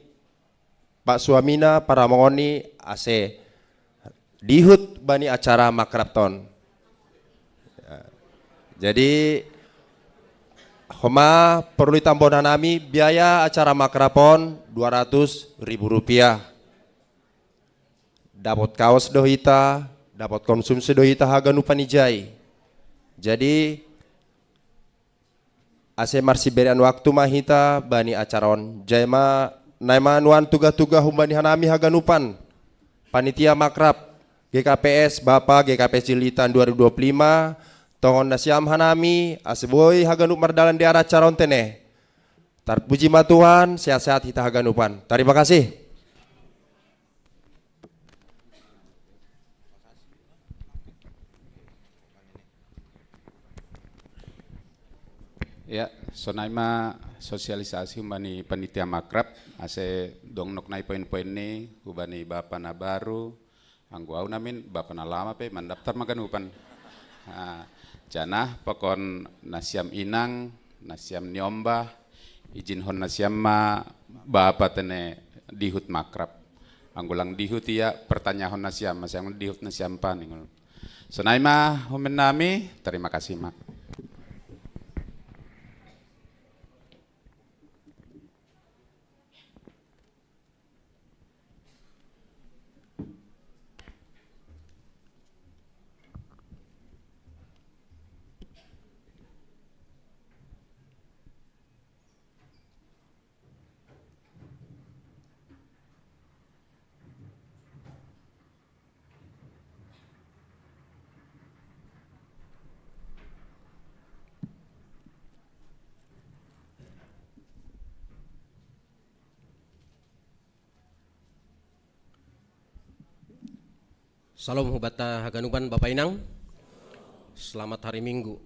pak suamina paramongon ni ase dihut bani acara makrab ton. Jadi homa perlu itambahon hanami biaya acara makrab on dua ratus ribu rupiah. Dapot kaos do hita, dapot konsumsi do hita haganupan ijai. Jadi ase marsiberean waktu ma hita bani acara on. Jai ma naima nuan tuga-tuga humbani hanami haganupan panitia makrab, G K P S, Bapa G K P S Cililitan dua ribu dua puluh lima, tongon nasiam hanami, ase boi haganup mardalan di acara on tene. Tarpuji ma Tuhan, sehat-sehat hita haganupan. Tarima kasih. Ya, sonai ma sosialisasi humbani panitia makrab, ase dong nok nai poin-poin ni, hubani bapa na baru, anggo au namin bapa na lama pe mandaftar ma ganupan. Ah, janah pakon nasiam inang, nasiam niombah, izinhon nasiam ma bapa tene dihut makrab. Anggo lang dihut ia pertanyahon nasiam, masiam dihut nasiam paning. Sonai ma humen nami, terima kasih ma. Salom hubanta haganupan Bapa Inang. Selamat hari Minggu.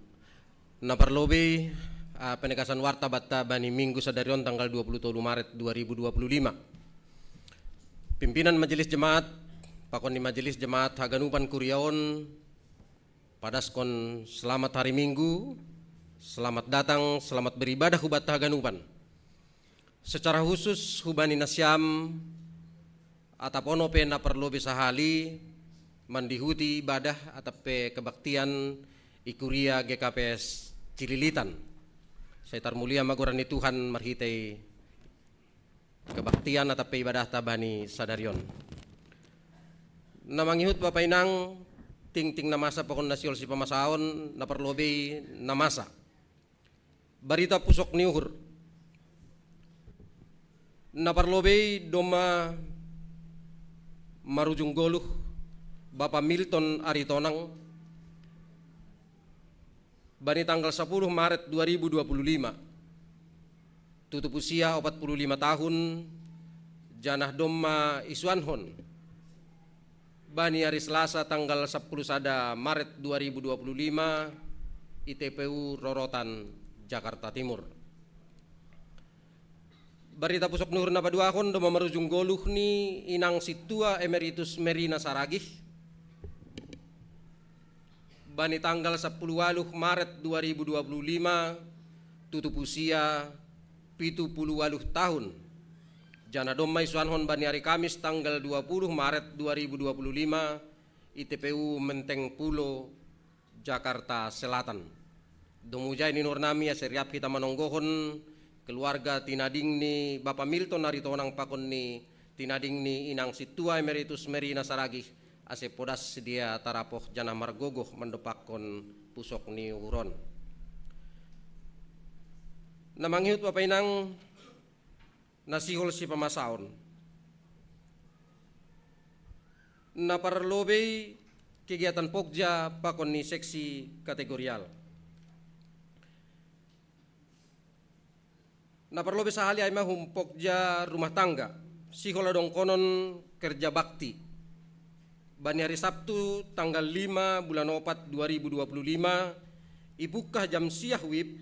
Na parlobei, ah, penegasan warta banta bani Minggu sadari on tanggal dua puluh tolu Maret dua ribu dua puluh lima. Pimpinan Majelis Jemaat, pakon ni Majelis Jemaat haganupan kuria on, padaskon selamat hari Minggu, selamat datang, selamat beribadah hubanta haganupan. Secara khusus hubani nasiam, atap on ope na parlobei sahali mandihuti ibadah atap pe kebaktian i kuria G K P S Cililitan. Sai tarmulia ma goran ni Tuhan marhitei kebaktian atap pe ibadahta bani sadari on. Na mangihut Bapa Inang, tingting na masa pakon na sihol sipamasaon, na parlobei na masa. Barita pusok ni uhur. Na parlobei domma marujung goluh Bapa Milton Aritonang bani tanggal sapuluh Maret dua ribu dua puluh lima. Tutup usia opat puluh lima tahun, janah domma isuanhon bani ari Selasa tanggal sapuluh sada Maret dua ribu dua puluh lima i T P U Rorotan, Jakarta Timur. Barita pusok ni uhur na paduahon domma marujung goluh ni Inang Sintua Emeritus Merina Saragih bani tanggal sapuluh ualuh Maret dua ribu dua puluh lima, tutup usia pitu puluh ualuh tahun. Janah domma isuanhon bani ari Kamis tanggal dua puluh Maret dua ribu dua puluh lima i T P U Menteng Pulo, Jakarta Selatan. Domu ijai ni uhur nami ase riap hita manonggohon keluarga tinading ni Bapa Milton Aritonang pakon ni tinading ni Inang Sintua Emeritus Merina Saragih, ase podas sidea tarapoh janah margogoh mandompakkon pusok ni uhur on. Na mangihut Bapa Inang, na sihol sipamasaon. Na parlobei kegiatan pogja pakon ni seksi kategorial. Na parlobei sahali ai ma hum pogja rumah tangga, sihol adongkonon kerja bakti. Bani ari Sabtu tanggal lima bulan opat dua ribu dua puluh lima, ipungkah jam sia WIB,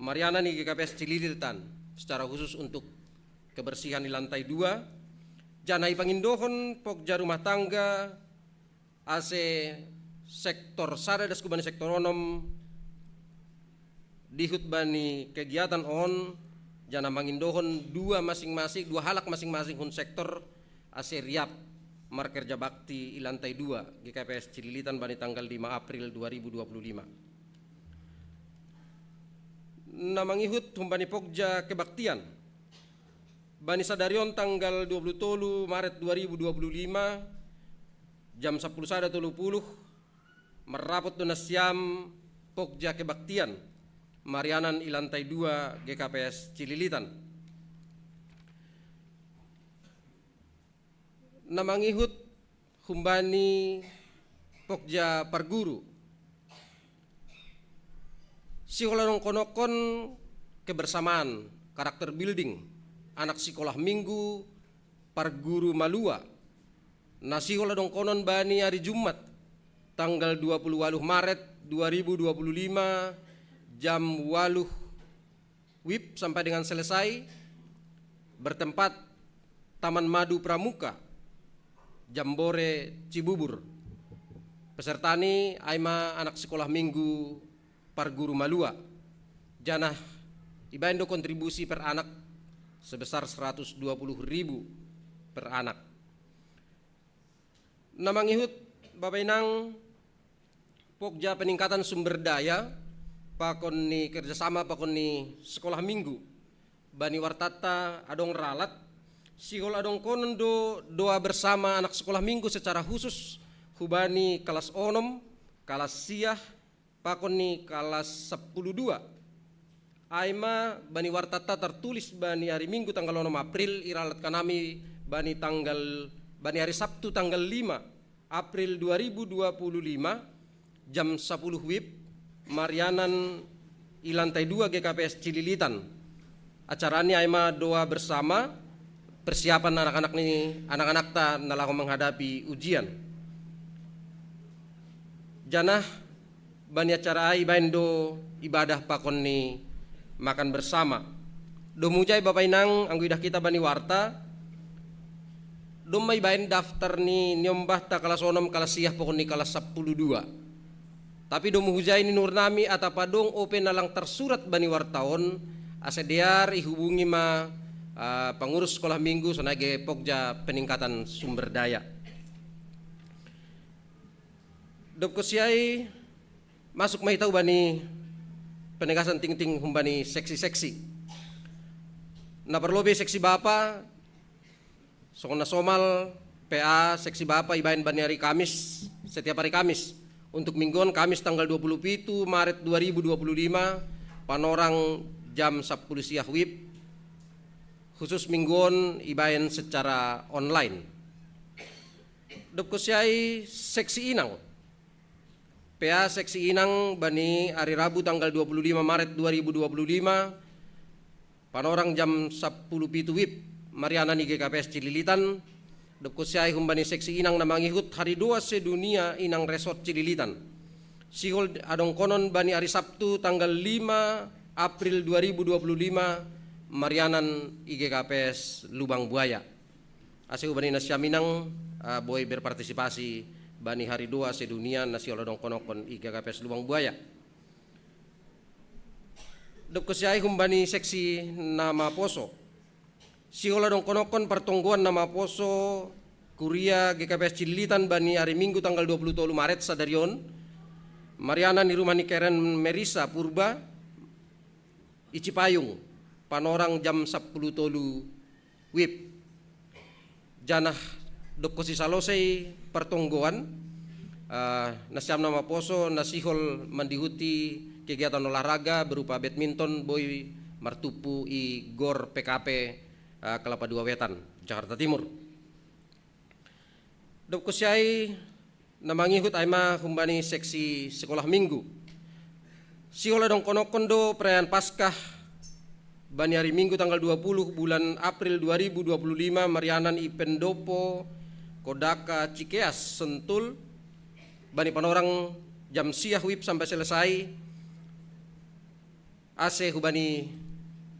marianan i G K P S Cililitan, secara khusus untuk kebersihan di lantai dua, janah ipangindohon pogja rumah tangga ase sektor sada das hubani sektor onom dihut bani kegiatan on, janah mangindohon dua masing-masing, dua halak masing-masing hun sektor ase riap markerja bakti i lantai dua G K P S Cililitan bani tanggal lima April dua ribu dua puluh lima. Na mangihut humbani pogja kebaktian. Bani sadari on tanggal dua puluh tolu Maret dua ribu dua puluh lima, jam sapuluh sada tolu puluh, marrapot do nasiam pogja kebaktian marianan i lantai dua G K P S Cililitan. Na mangihut humbani pokja parguru. Sihol adongkonokkon kebersamaan, character building, anak sikolah minggu parguru malua. Na sihol adongkonon bani ari Jumat tanggal dua puluh waluh Maret dua ribu dua puluh lima, jam waluh wib sampai dengan selesai, bertempat Taman Madu Pramuka, Jambore, Cibubur. Pesertani ai ma anak sikolah minggu parguru malua. Janah ibaen do kontribusi per anak sebesar seratus dua puluh ribu per anak. Na mangihut Bapa Inang pokja peningkatan sumber daya pakon ni kerjasama pakon ni sekolah minggu. Bani wartatta adong ralat, sihol adongkonon do doa bersama anak sekolah minggu secara khusus hubani kalas onom, kalas siah, pakon ni kalas sapuluh dua. Ai ma bani wartatta tertulis bani ari Minggu tanggal onom April, iralat kanami bani tanggal, bani ari Sabtu tanggal lima April dua ribu dua puluh lima, jam sapuluh wib, marianan i lantai dua G K P S Cililitan. Acarani ai ma doa bersama, persiapan anak-anak ni, anak-anakta na laho menghadapi ujian. Janah bani acara ai ibaen do ibadah pakon ni makan bersama. Domu hujai Bapa Inang, anggo idah hita bani warta, domma ibaen daftar ni niombahta kalas onom, kalas siah pakon ni kalas sapuluh dua. Tapi domu hujai ninurnami, atap adong ope na lang tersurat bani warta on, ase dear ihubungi ma, ah, pengurus sekolah minggu sonai ge pokja peningkatan sumber daya. Dob konsi ai masuk ma hita hubani penegasan tingting humbani seksi-seksi. Na parlobei seksi bapa, songon na somal, P A seksi bapa ibaen bani ari Kamis, setiap ari Kamis. Untuk minggu on Kamis tanggal dua puluh pitu Maret dua ribu dua puluh lima, panorang jam sapuluh siah wib, khusus minggu on ibaen secara online. Dob konsi ai seksi inang. P A seksi inang bani ari Rabu tanggal dua puluh lima Maret dua ribu dua puluh lima, panorang jam sapuluh pitu wib, marianan i G K P S Cililitan. Dob konsi ai humbani seksi inang na mangihut Hari Doa Sedunia Inang Resort Cililitan. Sihol adongkonon bani ari Sabtu tanggal lima April dua ribu dua puluh lima, marianan i G K P S Lubang Buaya. Ase hubani nasiam inang, ah, boi berpartisipasi bani Hari Doa Sedunia na sihol adongkonokkon i G K P S Lubang Buaya. Dob konsi ai humbani seksi na maposo. Sihol adongkonokkon partonggoan na maposo Kuria G K P S Cililitan bani ari Minggu tanggal dua puluh tolu Maret sadari on, marianan i rumah ni Keren Merisa Purba i Cipayung, panorang jam sapuluh tolu wib. Janah dob konsi salosei partonggoan, ah, nasiam na maposo na sihol mandihuti kegiatan olahraga berupa badminton boi martumpu i gor P K P, ah, Kelapa Dua Wetan, Jakarta Timur. Dob konsi ai na mangihut ai ma humbani seksi sekolah minggu. Sihol adongkonokkon do perayaan Paskah bani ari Minggu tanggal dua puluh bulan April dua ribu dua puluh lima, marianan i pendopo Kodaka Cikeas Sentul, bani panorang jam siah wib sampai selesai. Ase hubani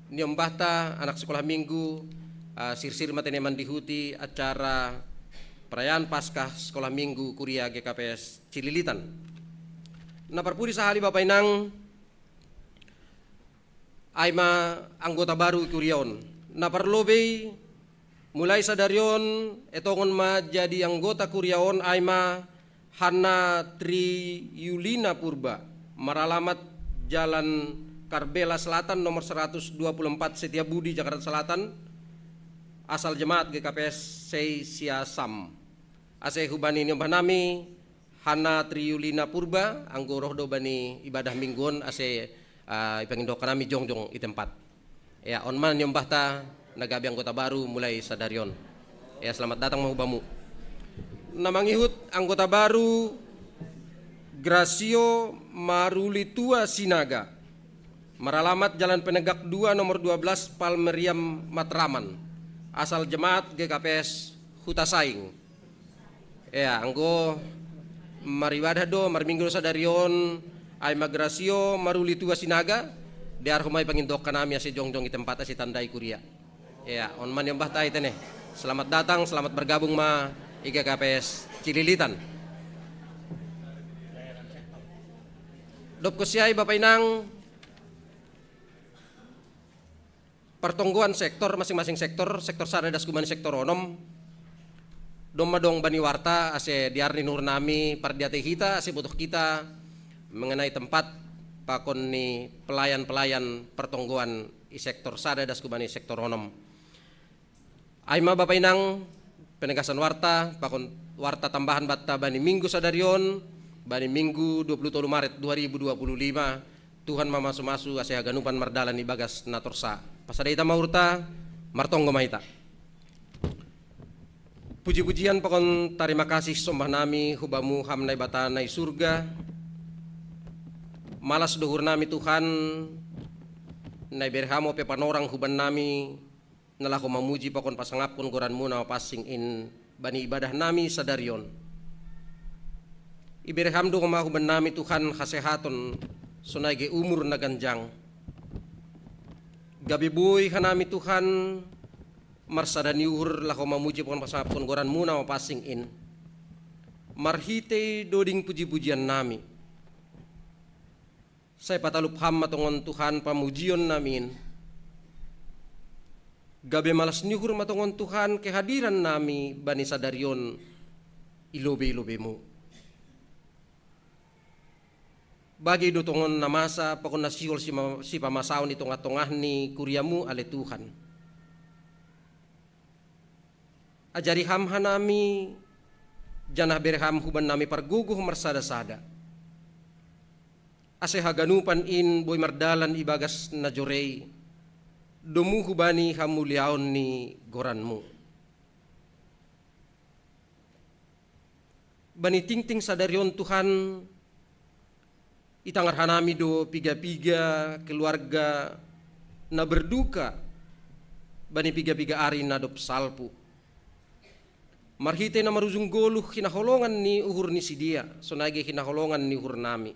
niombahta anak sekolah minggu, ah, sirsir ma tene mandihuti acara perayaan Paskah sekolah minggu Kuria G K P S Cililitan. Na parpudi sahali Bapa Inang, ai ma anggota baru i kuria on. Na parlobei, mulai sadari on etongon ma jadi anggota kuria on ai ma Hanna Triyulina Purba, maralamat Jalan Karbela Selatan nomor seratus dua puluh empat, Setiabudi, Jakarta Selatan, asal jemaat G K P S Seisia Sam. Ase hubani niombah nami, Hanna Triyulina Purba, anggo roh do bani ibadah minggu on, ase, ah, ipangindo hami jongjong i tempat. Ya, on ma niombahta na gabe anggota baru mulai sadari on. Ya, selamat datang ma hubamu. Na mangihut anggota baru, Gracio Marulitua Sinaga, maralamat Jalan Penegak dua, nomor dua belas, Palmeriam, Matraman, asal jemaat G K P S Hutasaing. Ya, anggo maribadah do, marminggu do sadari on, Aima Gracio Marulitua Sinaga, dearhu ma i pangintongkon nami ase jongjong i tempat ase tandai kuria. Ya, on ma niombahta i tene. Selamat datang, selamat bergabung ma i G K P S Cililitan. Dob kosiai Bapa Inang, partonggoan sektor, masing-masing sektor, sektor sada das hubani sektor onom. Domma dong bani warta ase dear ni uhur nami pardiatei hita ase botoh hita mengenai tempat pakon ni pelayan-pelayan partonggoan i sektor sada das hubani sektor onom. Aima Bapa Inang, penegasan warta pakon warta tambahan banta bani minggu sadari on, bani minggu dua puluh tolu Maret dua ribu dua puluh lima. Tuhan ma masu-masu ase haganupan mardalan i bagas na torsa. Pasada hita ma uhurta, martonggo ma hita. Puji-pujian pakon tarima kasih sombah nami hu Bamu, Ham Naibata na i surga. Malas do uhur nami Tuhan, na ibere Ham ope panorang huban nami, na laho mamuji pakon pasangapkon goran-Mu na mapansing in bani ibadah nami sadari on. Ibere Ham do homa huban nami Tuhan hasehaton, sonai ge umur na ganjang. Gabe boi hanami Tuhan marsada ni uhur laho mamuji pakon pasangapkon goran-Mu na mapansing in, marhitei doding puji-pujian nami. Sai patalup Ham ma tongon Tuhan pamujion nami in. Gabe malas ni uhur ma tongon Tuhan kehadiran nami bani sadari on i lobei-lobei-Mu. Bage do tongon na masa pakon na sihol sima-, sipamasaon i tongah-tongah ni kuria-Mu ale Tuhan. Ajari Ham hanami, janah bere Ham huban nami pargogoh marsada-sada. Ase haganupan in boi mardalan i bagas na jorei, domu hubani hamuliaon ni goran-Mu. Bani tingting sadari on Tuhan, itangar hanami do piga-piga keluarga na berduka bani piga-piga ari na dob salpu. Marhitei na marujung goluh hinaholongan ni uhur ni sidea, sonai ge hinaholongan ni uhur nami.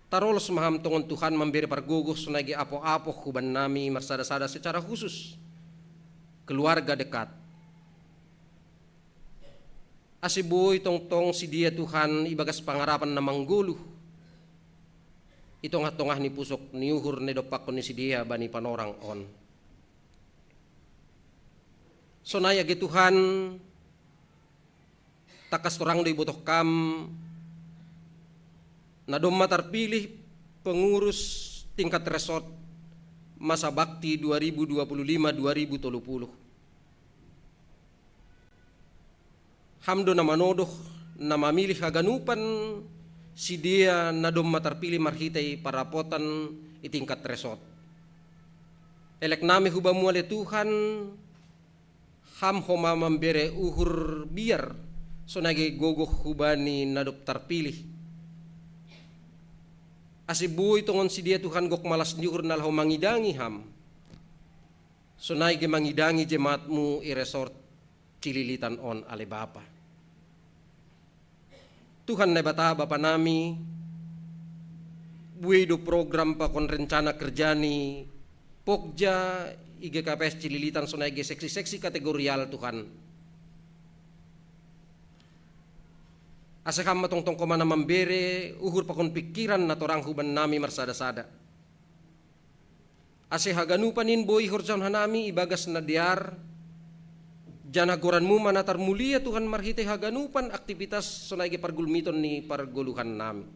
Tarolos ma Ham tongon Tuhan mambere pargogoh sonai ge apoh-apoh huban nami marsada-sada secara khusus keluarga dekat. Ase boi tongtong sidea Tuhan i bagas pangarapan na manggoluh i tongah-tongah ni pusok ni uhur na idompakkon ni sidea bani panorang on. Sonai age Tuhan, tangkas torang do ibotoh Kam na domma tarpilih pengurus tingkat resort masa bakti dua ribu dua puluh lima dua ribu tolu puluh. Ham do na manodoh, na mamilih haganupan sidea na domma tarpilih marhitei parapotan i tingkat resort. Elek nami hu Bamu ale Tuhan, Ham homa mambere uhur biar, sonai ge gogoh hubani na dob tarpilih. Ase boi tongon sidea Tuhan gok malas ni uhur na laho mangidangi Ham, sonai ge mangidangi jemaat-Mu i resort Cililitan on ale Bapa. Tuhan Naibata Bapa nami, buei do program pakon rencana kerja ni Pokja i G K P S Cililitan sonai ge seksi-seksi kategorial Tuhan. Ase Ham ma tongtong homa na mambere uhur pakon pingkiran na torang huban nami marsada-sada. Ase haganupan in boi horjahon hanami i bagas na dear, janah goran-Mu ma na tarmulia Tuhan marhitei haganupan aktivitas sonai ge pargulmiton ni pargoluhan nami.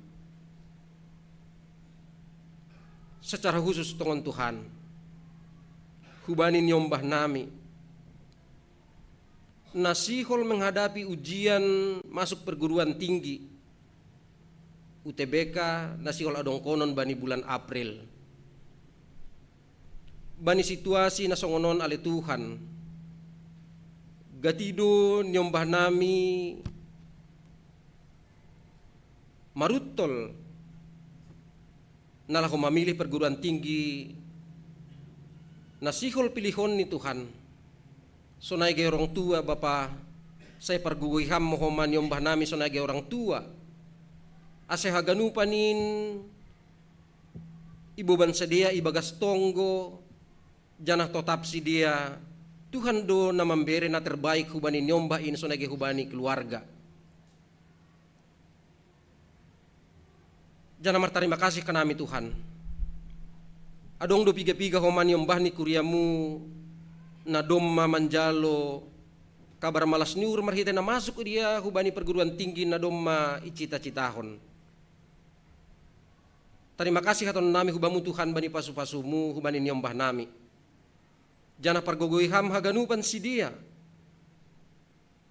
Secara khusus tongon Tuhan, hubani niombah nami, na sihol menghadapi ujian masuk perguruan tinggi, U T B K, na sihol adongkonon bani bulan April. Bani situasi na songon on ale Tuhan, Gatidu niombah nami maruttol na laho mamilih perguruan tinggi na sihol pilihon ni Tuhan. Sonai gabe orang tua, Bapa, sai pargogoi Ham ma homa niombah nami sonai gabe orang tua. Ase haganupan in iboban sidea ibagas tonggo, janah totap sidea, Tuhan do na mambere na terbaik hubani niombah in sonai gabe hubani keluarga. Janah martarima kasih hanami Tuhan. Adong do piga-piga homa niombah ni kuriamu na domma manjalo kabar malas ni uhur marhitei na masuk ia hubani perguruan tinggi na domma icita-citahon. Tarima kasih hatonnami hubamu Tuhan bani pasu-pasumu hubani niombah nami. Janah pargogoi Ham haganupan sidea.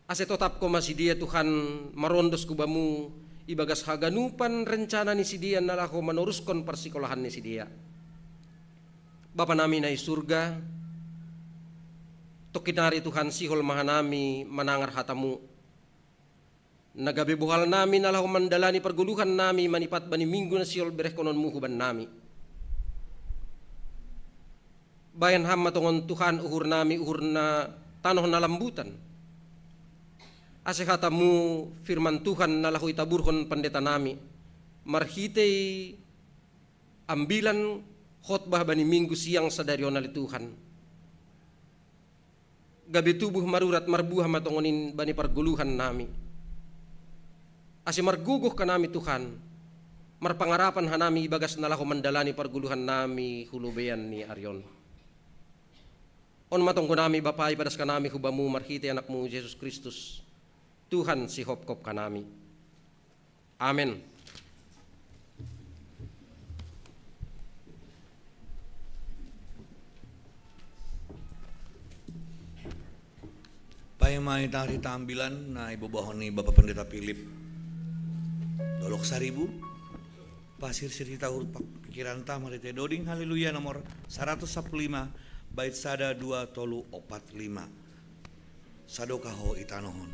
Ase totapko ma sidea Tuhan marondos hubamu ibagas haganupan rencana ni sidea na laho manoruskon parsikolahan ni sidea. Bapa nami na i surga, tongkin nari Tuhan sihol ma hanami manangar hatamu. Na gabe bohal nami na laho mandalani pargoluhan nami manipat bani minggu na sihol berehkononmu huban nami. Bahen Ham ma tongon Tuhan uhur nami uhur na tanoh na lambutan. Ase hatamu firman Tuhan na laho itaburhon pandeta nami marhitei ambilan khotbah bani minggu siang sadari on ale Tuhan. Gabe tubuh marurat marbuah ma tongon in bani pargoluhan nami. Ase margogoh hanami Tuhan, marpangarapan hanami ibagas na laho mandalani pargoluhan nami hu lobeian ni ari on. On ma tonggo nami Bapa ipadas hanami hubamu marhitei Anakmu Jesus Kristus, Tuhan sihopkop hanami. Amen. Paima ita hita ambilan na ibobohon ni Bapa Pendeta Philip. Dolok saribu. Pasirsir hita uhur pikiranta marhitei doding Haleluya nomor saratus sapuluh lima, bait sada, dua, tolu, opat, lima. Sadokah ho itanohon.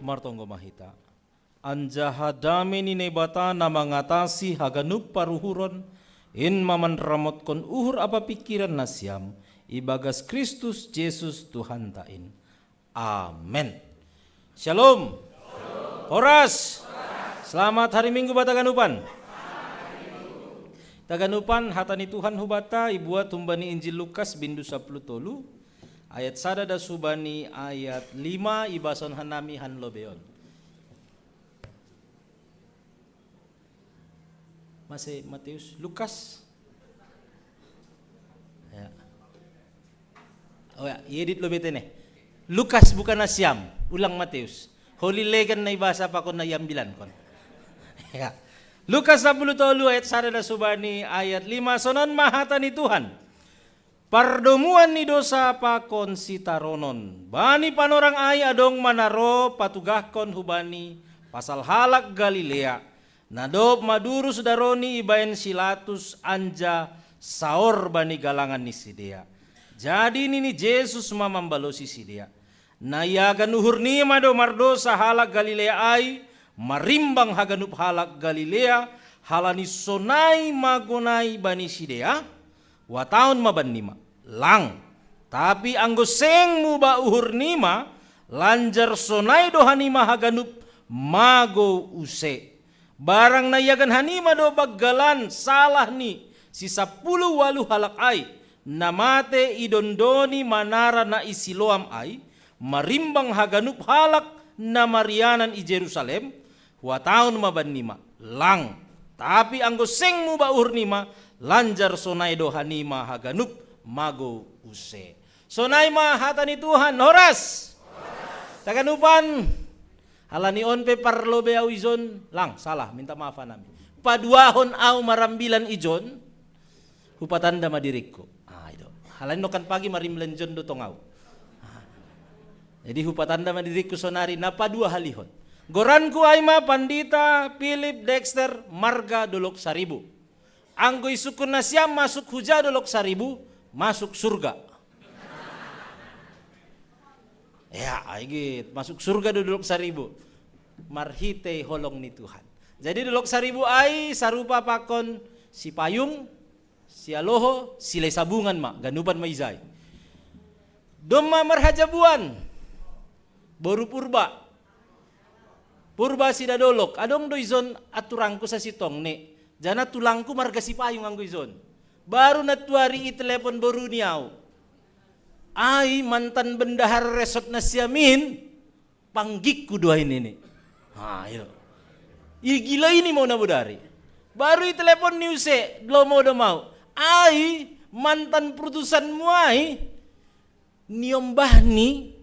Martonggo ma hita. Anjaha dame ni Naibata na mangatasi haganup paruhuron, in ma manramotkon uhur ampa pingkiran nasiam, ibagas Kristus Jesus Tuhanta in. Amen. Shalom. Horas. Selamat hari Minggu buat haganupan. Haganupan hata ni Tuhan hubata ibuat humbani Injil Lukas bindu sapuluh tolu, ayat sada das hubani ayat lima, ibason hanami han lobeon. Masih Matius, Lukas. Ya. Oh ya, iedit lobe tene. Lukas bukan nasiam, ulang Matius. Holy Legend na ibasa pakon na iambilankon. Ya. Lukas sapuluh tolu ayat sada das hubani ayat lima, sonon ma hata ni Tuhan. Pardomuan ni dosa pakon sitaronon. Bani panorang ai adong ma na ro patugahkon hubani pasal halak Galilea, na dob madurus daroni ibaen si Latus anjaha saor bani galangan ni sidea. Jadi nini Jesus ma mambalosi sidea: Na iagan uhur nima do mardosa halak Galilea ai, marimbang haganup halak Galilea, halani sonai magonai bani sidea? Huhatahon ma bannima: Lang. Tapi anggo seng muba uhur nima, lanjar sonai do hanima haganup mago use. Barang na iagan hanima do banggalan salah ni si sapuluh ualuh halak ai, na mate idondoni manara na i Siloam ai, marimbang haganup halak na marianan i Jerusalem? Huhatahon ma bannima: Lang. Tapi anggo seng muba uhur nima, lanjar sonai do hanima haganup mago use. Sonai ma hata ni Tuhan. Horas. Taganupan. Halani on pe parlobe au ijon, lang, salah, minta maaf hanami. Paduahon au marambilan ijon, hupatanda ma diringku. Ah, itu. Halani nokan pagi marimbilan ijon do tong au. Ah. Jadi hupatanda ma diringku sonari na paduahalihon. Goranku ai ma Pandita Philip Dexter marga Dolok Saribu. Anggo isungkun nasiam masuk huja Dolok Saribu, masuk surga. Ya, ai git, masuk surga do Dolok Saribu. Marhitei holong ni Tuhan. Jadi Dolok Saribu ai sarupa pakon Sipayung, Sialoho, Silai Sabungan ma, ganupan ma ijai. Domma marhajabuan, boru Purba. Purba Sidadolok, adong do ijon aturangku sasintongni. Jana tulangku marga Sipayung anggo ijon. Baru nantuari itelepon boruni au. Ai mantan bendahara resort nasiam in, panggikku do ai nini. Ha, iyo. Igilai ni ma na bodari. Baru itelepon ni use, lomo do mau. Ai mantan perutusanmu ai, niombahni,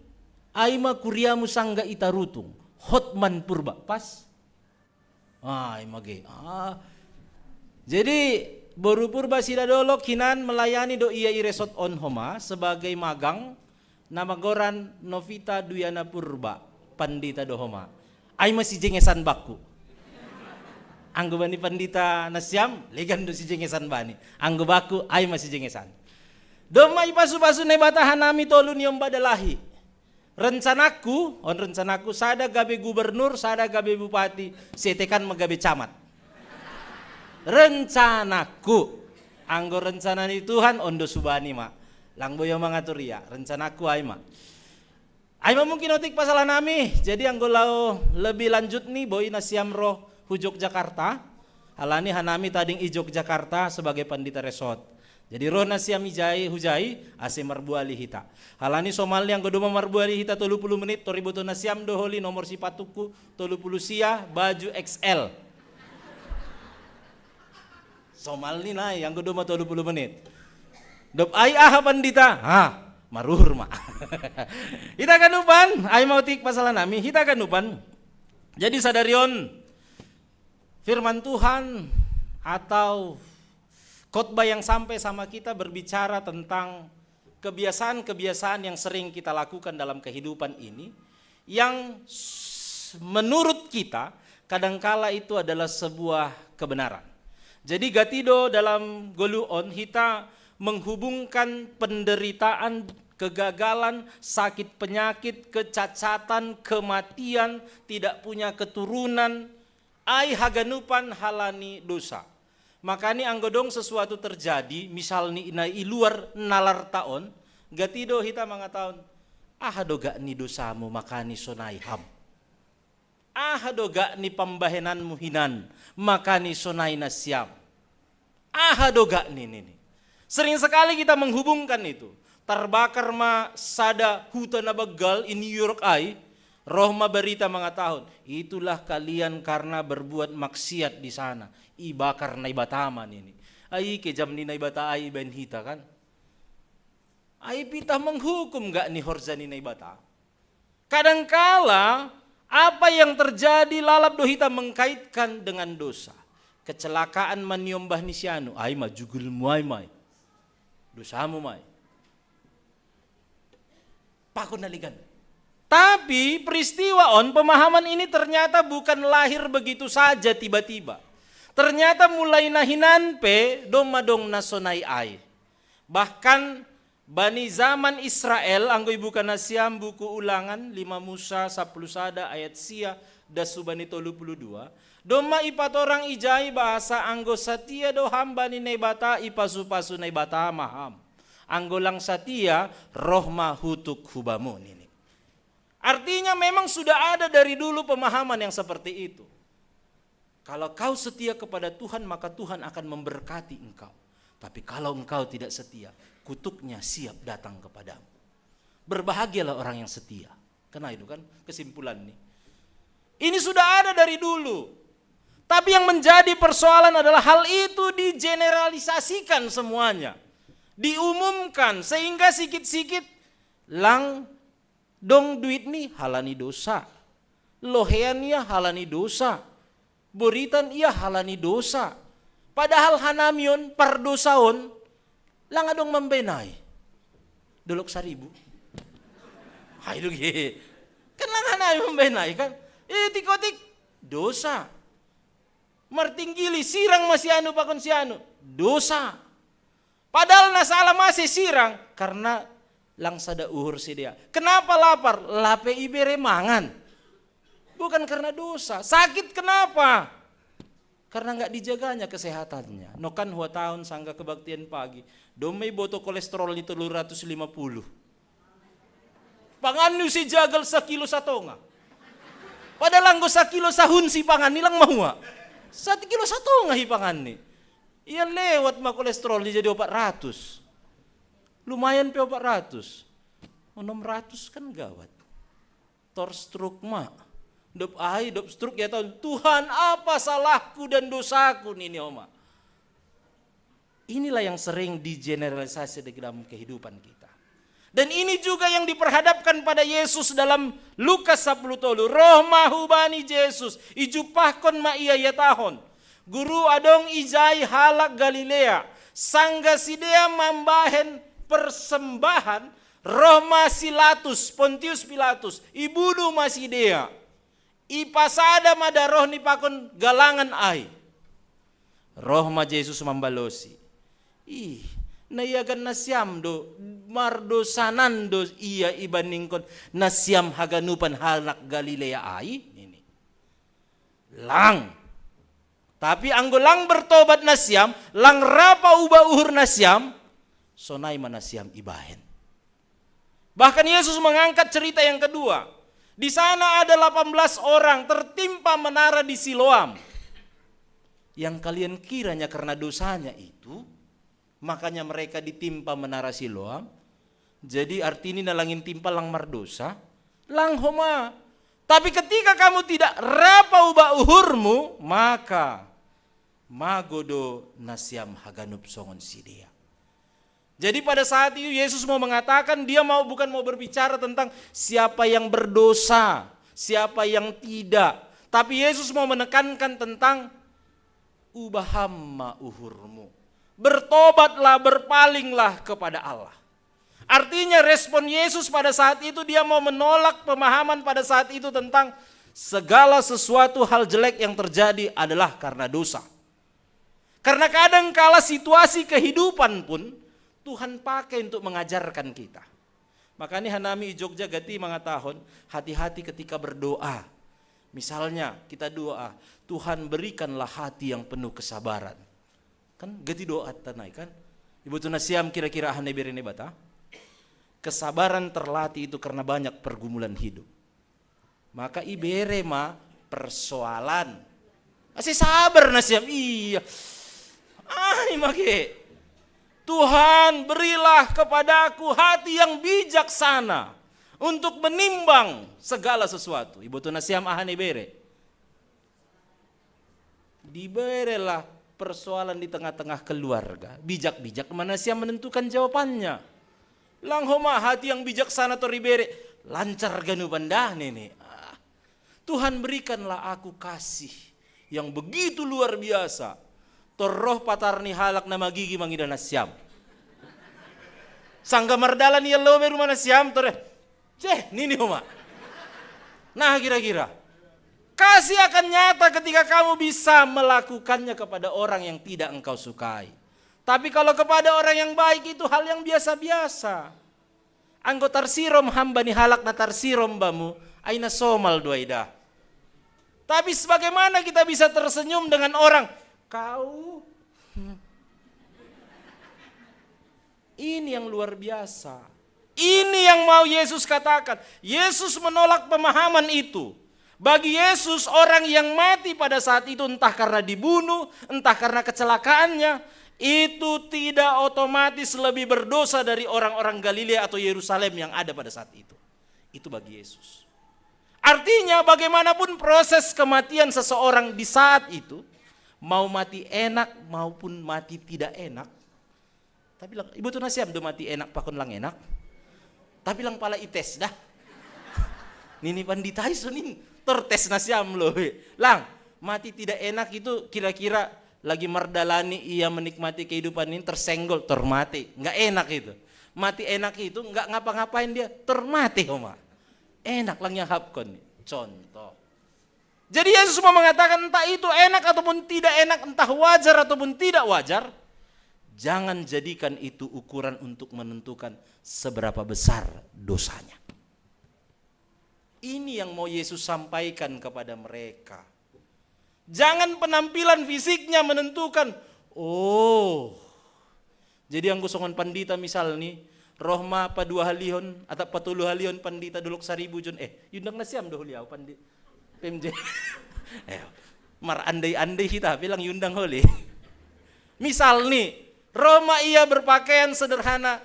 ai ma kuriamu sangga i Tarutung. Hotman Purba, pas? Ah, ima ge. Ah. Jadi, boru Purba Sidadolok hinan melayani do ia i resort on homa sebagai magang, na magoran Novita Duyana Purba, pandita do homa. Ai ma sijengesan bakku. Anggo bani pandita nasiam, legan do sijengesan bani. Anggo bakku, ai ma sijengesan. Domma ipasu-pasu Naibata hanami tolu niombah dalahi. Rencanaku, on rencanaku, sada gabe gubernur, sada gabe bupati, setekan ma gabe camat. Rencanaku. Anggo rencana ni Tuhan, on do subani ma. Lang boi au mangatur ia, rencanaku ai ma. Ai ma mungkin otik pasalah nami, jadi anggo laho lebih lanjut ni boi nasiam ro hu Yogyakarta. Halani hanami tading i Yogyakarta sebagai pandita resort. Jadi ro nasiam ijai hujai, ase marbuali hita. Halani somalni anggo domma marbuali hita tolu puluh menit, tor iboto nasiam do holi nomor sipatuku tolu puluh sia, baju X L. Somalni nai anggo domma tolu puluh menit. Dob ai aha pandita? Ha, maruhur ma. Hita ganupan, ai ma otik pasalah nami, hita ganupan. Jadi sadari on, firman Tuhan atau khotbah yang sampai sama kita berbicara tentang kebiasaan-kebiasaan yang sering kita lakukan dalam kehidupan ini, yang s-, menurut kita kadangkala itu adalah sebuah kebenaran. Jadi gati do dalam goluh on hita menghubungkan penderitaan kegagalan, sakit penyakit, kecacatan, kematian, tidak punya keturunan, ai haganupan halani dosa. Makani anggo dong sesuatu terjadi, misalni ina i luar nalarta on, gati do hita mangataon, aha do gak ni dosamu makani sonai ham? Aha do gak ni pambahenanmu hinan makani sonai nasiam? Aha do gak ni nini? Sering sekali kita menghubungkan itu. Tarbakar ma sada huta na banggal i New York ai, roh ma berita mangatahon, itulah kalian karena berbuat maksiat di sana. Ibakar Naibata ma nini. Ai kejam ni Naibata ai ibaen hita kan. Ai pitah menghukum gak ni horja ni Naibata. Kadangkala apa yang terjadi lalap do hita mengkaitkan dengan dosa. Kecelakaan maniombah ni sianu, ai ma jugulmu ai mai. Dosamu mai. Pakon naligan. Tapi peristiwa on, pemahaman ini ternyata bukan lahir begitu saja tiba-tiba. Ternyata mulai nahinan pe domma dong na sonai ai. Bahkan bani zaman Israel, anggo ibuka nasiam buku Ulangan, lima Musa, sapuluh sada ayat sia, das subani tolu puluh dua, domma ipatorang ijai bahasa anggo satia do ham bani Naibata, ipasu-pasu Naibata ma ham. Anggo lang satia, roh ma hutuk hubamu nini. Artinya memang sudah ada dari dulu pemahaman yang seperti itu. Kalau kau setia kepada Tuhan, maka Tuhan akan memberkati engkau. Tapi kalau engkau tidak setia, kutuknya siap datang kepadamu. Berbahagialah orang yang setia. Karena itu kan kesimpulan nih. Ini sudah ada dari dulu. Tapi yang menjadi persoalan adalah hal itu digeneralisasikan semuanya. Diumumkan sehingga sikit-sikit lang dong duit ni halani dosa. Lohean ia halani dosa. Boritan ia halani dosa. Padahal hanamion pardosaon lang adong mambenai. Dolok saribu. Hai lu ge. Kan lang hanami mambenai kan. Eh tikotik dosa. Martinggili sirang masianu pakon sianu. Dosa. Padahal na salah masih sirang karena lang sada uhur sidea. Kenapa lapar? Lape ibere mangan. Bukan karena dosa. Sakit kenapa? Karena nggak dijaganya kesehatannya. Nokan hua tahun sangga kebaktian pagi. Domai boto kolesterol ni tolu ratus lima puluh. Pangan ni si jagal sakilo satonga. Padahal anggo sakilo sahun si pangan ni lang mahua. Satu kilo satonga hi pangan ni. Ia lewat ma kolesterol ni jadi opat ratus. Lumayan pe opat ratus. Enam ratus kan gawat. Tor stroke ma. Dop ai, dop stroke ya tahu. Tuhan apa salahku dan dosaku nini oma. Inilah yang sering digeneralisasi di dalam kehidupan kita. Dan ini juga yang diperhadapkan pada Yesus dalam Lukas sepuluh tolu. Roh mahubani Yesus, ijupahkon ma ia ia tahun. Guru adong ijai halak Galilea, sangga sidea mambahen persembahan, roh ma si Latus, Pontius Pilatus, ibunu ma sidea. Ipasada ma daroh ni pakon galangan ai. Roh ma Jesus mambalosi. Ih, na iagan nasiam do, mardosanan do ia ibandingkon nasiam haganupan halak Galilea ai? Ini. Lang. Tapi anggo lang bertobat nasiam, lang rapa uba uhur nasiam, sonai ma nasiam ibahen. Bahkan Yesus mengangkat cerita yang kedua. Di sana ada delapan belas orang tertimpa menara di Siloam. Yang kalian kiranya karena dosanya itu, makanya mereka ditimpa menara Siloam. Jadi artini na langin timpa lang mardosa, lang homa. Tapi ketika kamu tidak rapa uba uhurmu, maka mago do nasiam haganup songon sidea. Jadi pada saat itu Yesus mau mengatakan, dia mau bukan mau berbicara tentang siapa yang berdosa, siapa yang tidak. Tapi Yesus mau menekankan tentang ubaham ma uhurmu. Bertobatlah, berpalinglah kepada Allah. Artinya respon Yesus pada saat itu dia mau menolak pemahaman pada saat itu tentang segala sesuatu hal jelek yang terjadi adalah karena dosa. Karena kadang kala situasi kehidupan pun Tuhan pakai untuk mengajarkan kita. Makanya hanami i Jogja gati mangatahon, hati-hati ketika berdoa. Misalnya kita doa, "Tuhan, berikanlah hati yang penuh kesabaran." Kan gati doa tanai kan? Iboto na siam kira-kira aha na ibere Naibata? Kesabaran terlatih itu karena banyak pergumulan hidup. Maka ibere ma persoalan. Asa sabar na siam, iya. Ai make. "Tuhan, berilah kepadaku hati yang bijaksana untuk menimbang segala sesuatu." Iboto na siam aha na ibere? Diberelah persoalan di tengah-tengah keluarga. Bijak-bijak ma na siam menentukan jawabannya. Lang homa hati yang bijaksana tor ibere, lancar ganu banda nene. Ah. "Tuhan, berikanlah aku kasih yang begitu luar biasa." Tor roh patar ni halak na magigi mangida na siam. Sangga mardalan ia lobe ruma na siam, tor, "Ceh," nini homa. Nah, kira-kira. Kasih akan nyata ketika kamu bisa melakukannya kepada orang yang tidak engkau sukai. Tapi kalau kepada orang yang baik, itu hal yang biasa-biasa. Anggo tarsirom ham bani halak na tarsirom bamu, ai na somal do ai da. Tapi sebagaimana kita bisa tersenyum dengan orang, "Kau?" Ini yang luar biasa. Ini yang mau Yesus katakan. Yesus menolak pemahaman itu. Bagi Yesus, orang yang mati pada saat itu, entah karena dibunuh, entah karena kecelakaannya, itu tidak otomatis lebih berdosa dari orang-orang Galilea atau Yerusalem yang ada pada saat itu. Itu bagi Yesus. Artinya, bagaimanapun proses kematian seseorang di saat itu, mau mati enak maupun mati tidak enak, tapi lang, iboto na siam do mati enak pakon lang enak. Tapi lang pala ites da. Nini pandita i sonin, tor tes na siam lo. Lang, mati tidak enak itu kira-kira lagi mardalani ia menikmati kehidupan ini, tersenggol, tor mati. Nggak enak itu. Mati enak itu nggak ngapa-ngapain dia, tor mati homa. Enak lang ia hapkon. Contoh. Jadi Yesus mau mengatakan, entah itu enak ataupun tidak enak, entah wajar ataupun tidak wajar, jangan jadikan itu ukuran untuk menentukan seberapa besar dosanya. Ini yang mau Yesus sampaikan kepada mereka. Jangan penampilan fisiknya menentukan, oh. Jadi anggo songon pandita misal ni, roh ma paduahalihon atau patoluhalihon pandita Dolok Saribu jon, eh, iundang na siam do holi au pandi-, P M J. Eh, marandai-andai hita, bilang iundang holi. Misal ni, roh ma ia berpakaian sederhana,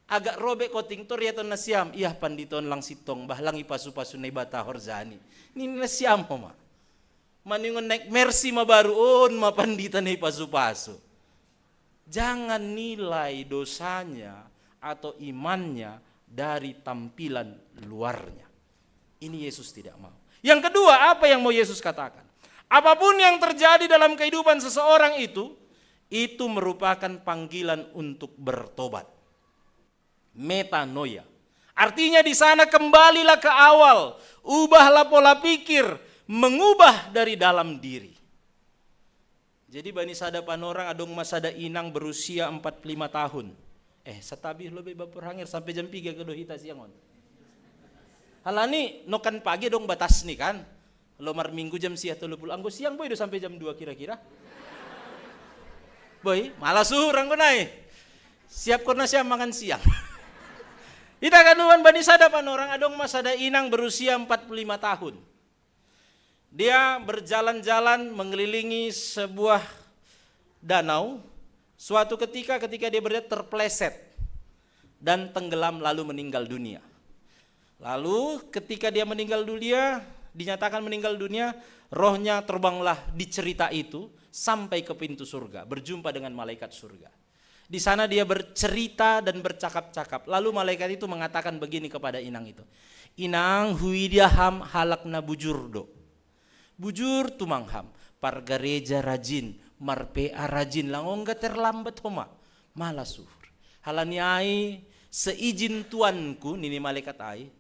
agak robek koting, tor ia ton na siam, ia pandita on lang sintong, bah lang ipasu-pasu Naibata horjani. Nini na siam homa. Maningon naik mercy ma baru, on ma pandita na ipasu-pasu. Jangan nilai dosanya atau imannya dari tampilan luarnya. Ini Yesus tidak mau. Yang kedua, apa yang mau Yesus katakan? Apapun yang terjadi dalam kehidupan seseorang itu, itu merupakan panggilan untuk bertobat. Metanoia. Artinya di sana kembalilah ke awal, ubahlah pola pikir, mengubah dari dalam diri. Jadi bani sada panorang adong ma sada inang berusia empat puluh lima tahun. Eh, santabi lobe bapur hanger sampai jam piga kedo hita siang on. Halani nokan pagi dong batas ni kan. Lo marminggu jam sia tolu puluh. Anggo siang boi do sampai jam dua kira-kira. Boi, malas uhur anggo nai. Siap kona siang mangan siang. Hita kanuan bani sada panorang adong ma sada inang berusia empat puluh lima tahun. Dia berjalan-jalan mengelilingi sebuah danau. Suatu ketika, ketika dia berada terpleset dan tenggelam lalu meninggal dunia. Lalu ketika dia meninggal dunia, dinyatakan meninggal dunia, rohnya terbanglah di cerita itu sampai ke pintu surga, berjumpa dengan malaikat surga. Di sana dia bercerita dan bercakap-cakap. Lalu malaikat itu mengatakan begini kepada inang itu, "Inang, huida ham halak na bujur do. Bujur tumang ham, pargareja rajin, marPA rajin, lang ongga terlambat homa, malas uhur. Halani ai, seijin tuanku," nini malaikat ai,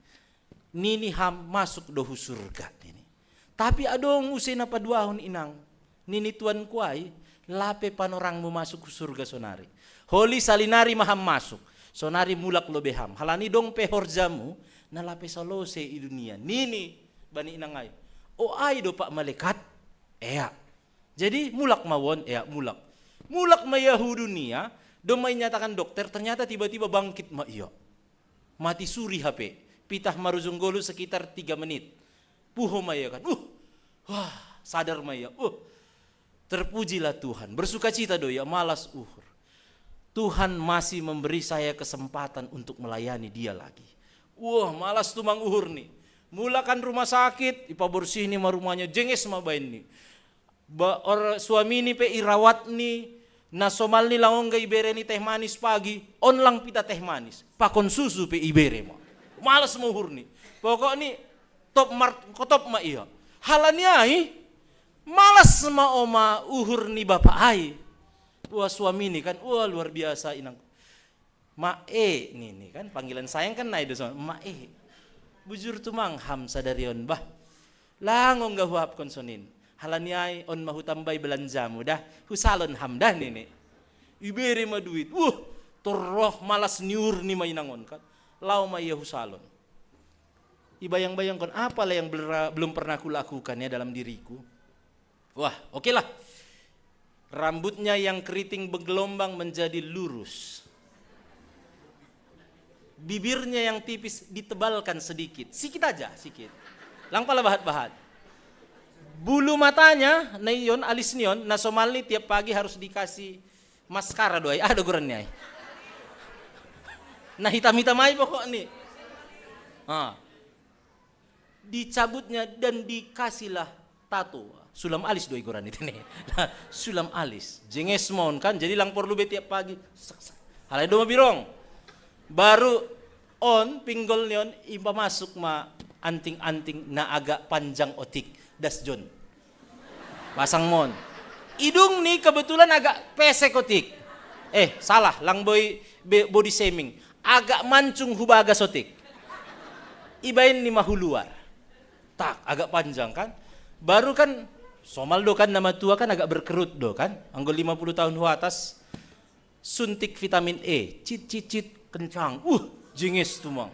"nini ham masuk do hu surga," nini. "Tapi adong use na paduahon inang, nini tuanku ai, lape panorangmu masuk hu surga sonari. Holi salinari ma ham masuk. Sonari mulak lo be ham. Halani dong pe horjamu, na lape salose i dunia. Nini bani inang ai. O ai do pak malekat? Ea. Jadi mulak ma won, ea mulak. Mulak ma ia hu dunia, dong ma inyatakan dokter, ternyata tiba-tiba bangkit ma ia. Mati suri hape. Pitah marujung golu sekitar tiga menit. Puho ma ia kan. Uh, wah, sadar ma ia. Uh, terpujilah Tuhan. Bersukacita do ia, malas uhur. Tuhan masih memberi saya kesempatan untuk melayani dia lagi. Wah, malas tumang uhur ni. Mulakan rumah sakit, ipaborsih ni ma rumahnya, jenges ma baen ni. Ba, or, suami ni pe irawat ni, na somal ni lang ongga ibere ni teh manis pagi, on lang pita teh manis. Pakon susu pe ibere ma. Malas ma uhur ni. Pokok ni top mar, kotop ma ia. Halani ai, malas ma oma uhur ni bapa ai. Wah, suami ni kan, wah, luar biasa inang. Mae nini kan, panggilan sayang kan nai do so, mae. Bujur tumang ham sadari on bah. Lang ongga huhapkon sonin. Halani ai on ma hutambai belanjamu dah. Hu salon ham dah nini. Ibere ma duit. Wuh, torroh malas ni uhur ni ma inang on kan. Lao ma ia hu salon. Ibayang-bayangkon, apalah yang belra-, belum pernah kulakukan ya dalam diriku. Wah, oke lah. Rambutnya yang keriting bergelombang menjadi lurus. Bibirnya yang tipis ditebalkan sedikit. Sikit aja, sikit. Lang pala bahat-bahat. Bulu matanya, na ion, alis ni on, na somal ni tiap pagi harus dikasih maskara do ai. Ada goran ni ai. Na hitam-hitam ai pokok ni. Ha. Dicabutnya dan dikasihlah tato. Sulam alis do ai goran itu ni. Sulam alis. Jenges ma on kan, jadi lang porlu be tiap pagi. Sak, sak. Halai do ma birong. Baru on, pinggol ni on, ipamasuk ma anting-anting na agak panjang otik. Das John. Pasang ma on. Idung ni kebetulan agak pesek otik. Eh, salah, lang boi be-, body shaming. Agak mancung hu bagas otik. Ibaen ni ma hu luar. Tak, agak panjang kan. Baru kan, somal do kan, na matua kan agak berkerut do kan. Anggo lima puluh tahun hu atas, suntik vitamin E, cit, cit, cit, kencang. Uh, jenges tumang.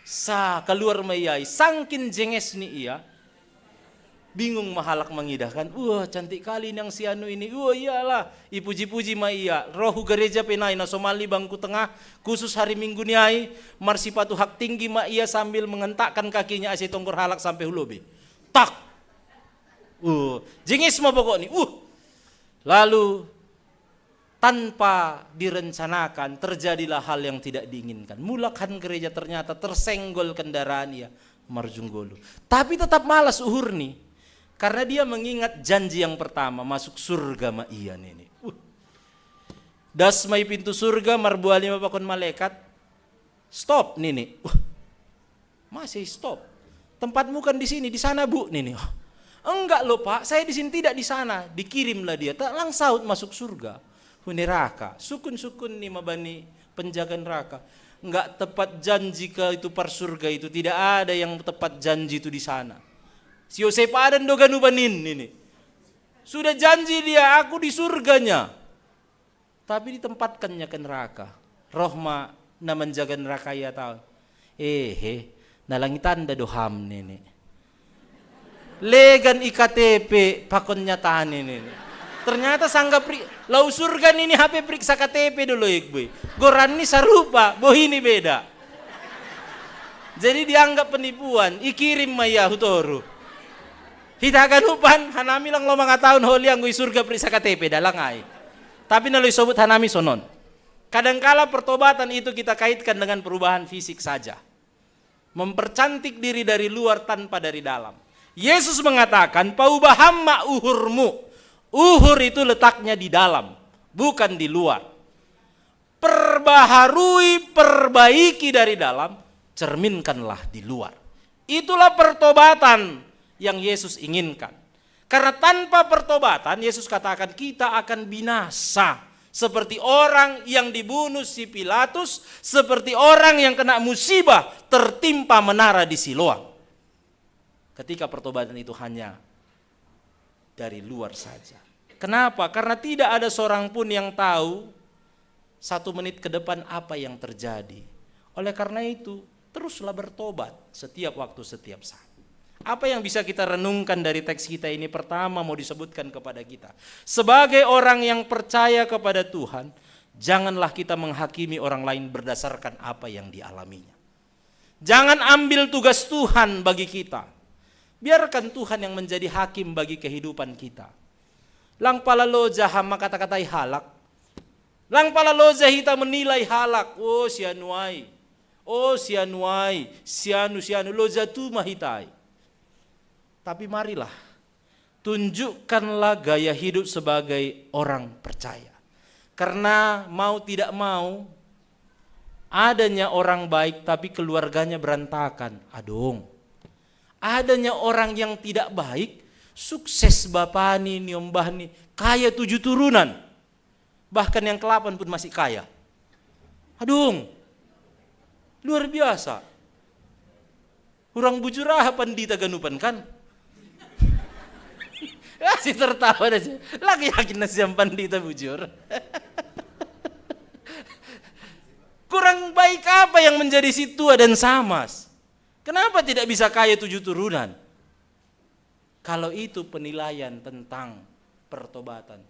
Sa, kaluar ma ia ai, sangkin jenges ni ia. Bingung ma halak mangidah kan. Wah, cantik kali nang si anu ini. Wah, iyalah. Ipuji-puji ma ia. Roh hu gereja pe nai, na somal ni bangku tengah, khusus hari Minggu ni ai, marsipatu hak tinggi ma ia sambil mengentakkan kakinya ase tonggor halak sampe hu lobi. Tak. Uh, jenges ma pokok ni. Uh. Lalu tanpa direncanakan, terjadilah hal yang tidak diinginkan. Mulak han gereja, ternyata tersenggol kendaraan ia, marujung golu. Tapi tetap malas uhur ni, karena dia mengingat janji yang pertama, masuk surga ma ia nini. Uh. Das ma i pintu surga, marbuali ma pakon malekat. Stop nini. Uh. Masih stop. Tempatmu kan di sini, di sana, Bu, nini. Oh, enggak loh, Pak, saya di sini tidak di sana. Dikirimlah dia. Tak lang saut masuk surga. Hu neraka. Sukun-sukun ni ma bani penjaga neraka. Enggak tepat janji ke itu par surga itu. Tidak ada yang tepat janji itu di sana. Si Yosep Adan do ganubanin nini. Sudah janji dia, aku di surganya. Tapi ditempatkannya ke neraka. Roh ma na manjaga neraka ia taon. Ehe, na lang itanda do ham nini. Legan i K T P pakon nyatani nini. Ternyata sanggap ri-, lau surga nini hape periksa K T P dolo, Iqboy. Goran ni sarupa, bohi ni beda. Jadi dianggap penipuan, ikirim ma ia hu toru. Hita ganupan, hanami lang lomanga taon holi anggo i surga periksa K T P, dalang ai. Tapi na lo isobut hanami sonon. Kadangkala pertobatan itu kita kaitkan dengan perubahan fisik saja. Mempercantik diri dari luar tanpa dari dalam. Yesus mengatakan, "Paubah ham ma uhurmu." Uhur itu letaknya di dalam, bukan di luar. Perbaharui, perbaiki dari dalam, cerminkanlah di luar. Itulah pertobatan yang Yesus inginkan. Karena tanpa pertobatan, Yesus katakan, kita akan binasa. Seperti orang yang dibunuh si Pilatus, seperti orang yang kena musibah tertimpa menara di Siloam. Ketika pertobatan itu hanya dari luar saja. Kenapa? Karena tidak ada seorang pun yang tahu satu menit ke depan apa yang terjadi. Oleh karena itu, teruslah bertobat setiap waktu, setiap saat. Apa yang bisa kita renungkan dari teks kita ini? Pertama, mau disebutkan kepada kita, sebagai orang yang percaya kepada Tuhan, janganlah kita menghakimi orang lain berdasarkan apa yang dialaminya. Jangan ambil tugas Tuhan bagi kita. Biarkan Tuhan yang menjadi hakim bagi kehidupan kita. Lang pala loja ham makatakatai halak. Lang pala loja hita menilai halak. Oh, si anu ai. Oh, si anu ai. Si anu, si anu. Loja tu ma hita ai. Tapi marilah, tunjukkanlah gaya hidup sebagai orang percaya. Karena mau tidak mau, adanya orang baik tapi keluarganya berantakan. Adong. Adanya orang yang tidak baik, sukses bapa ni, ni ombah ni, kaya tujuh turunan. Bahkan yang kelapan pun masih kaya. Adong. Luar biasa. Orang bujur aha pandita ganupan kan? Ah, si tertawa aja. Lagi yakin nasi yang pandita bujur. Kurang baik apa yang menjadi si tua dan samas? Kenapa tidak bisa kaya tujuh turunan? Kalau itu penilaian tentang pertobatan,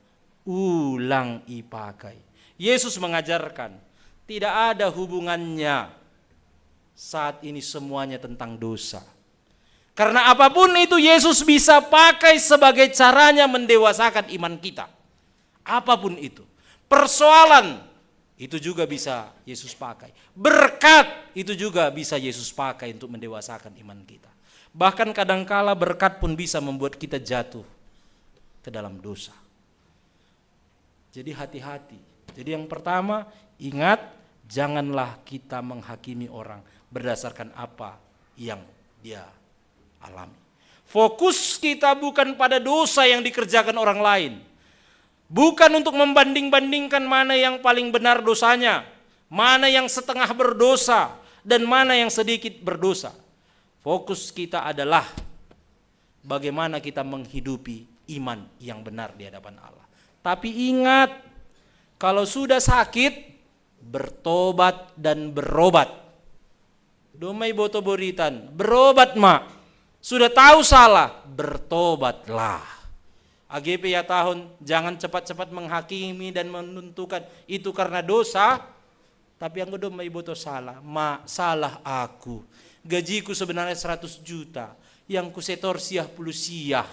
ulang ipakai. Yesus mengajarkan, tidak ada hubungannya saat ini semuanya tentang dosa. Karena apapun itu Yesus bisa pakai sebagai caranya mendewasakan iman kita. Apapun itu. Persoalan itu juga bisa Yesus pakai. Berkat itu juga bisa Yesus pakai untuk mendewasakan iman kita. Bahkan kadangkala berkat pun bisa membuat kita jatuh ke dalam dosa. Jadi hati-hati. Jadi yang pertama, ingat, janganlah kita menghakimi orang berdasarkan apa yang dia alami. Fokus kita bukan pada dosa yang dikerjakan orang lain. Bukan untuk membanding-bandingkan mana yang paling benar dosanya, mana yang setengah berdosa, dan mana yang sedikit berdosa. Fokus kita adalah bagaimana kita menghidupi iman yang benar di hadapan Allah. Tapi ingat, kalau sudah sakit, bertobat dan berobat. Domai boto boritan, berobat ma. Sudah tahu salah, bertobatlah. Age pe ya tahun, jangan cepat-cepat menghakimi dan menentukan itu karena dosa. Tapi anggo domai boto salah, ma, salah aku. Gajiku sebenarnya seratus juta, yang kusetor siah puluh siah.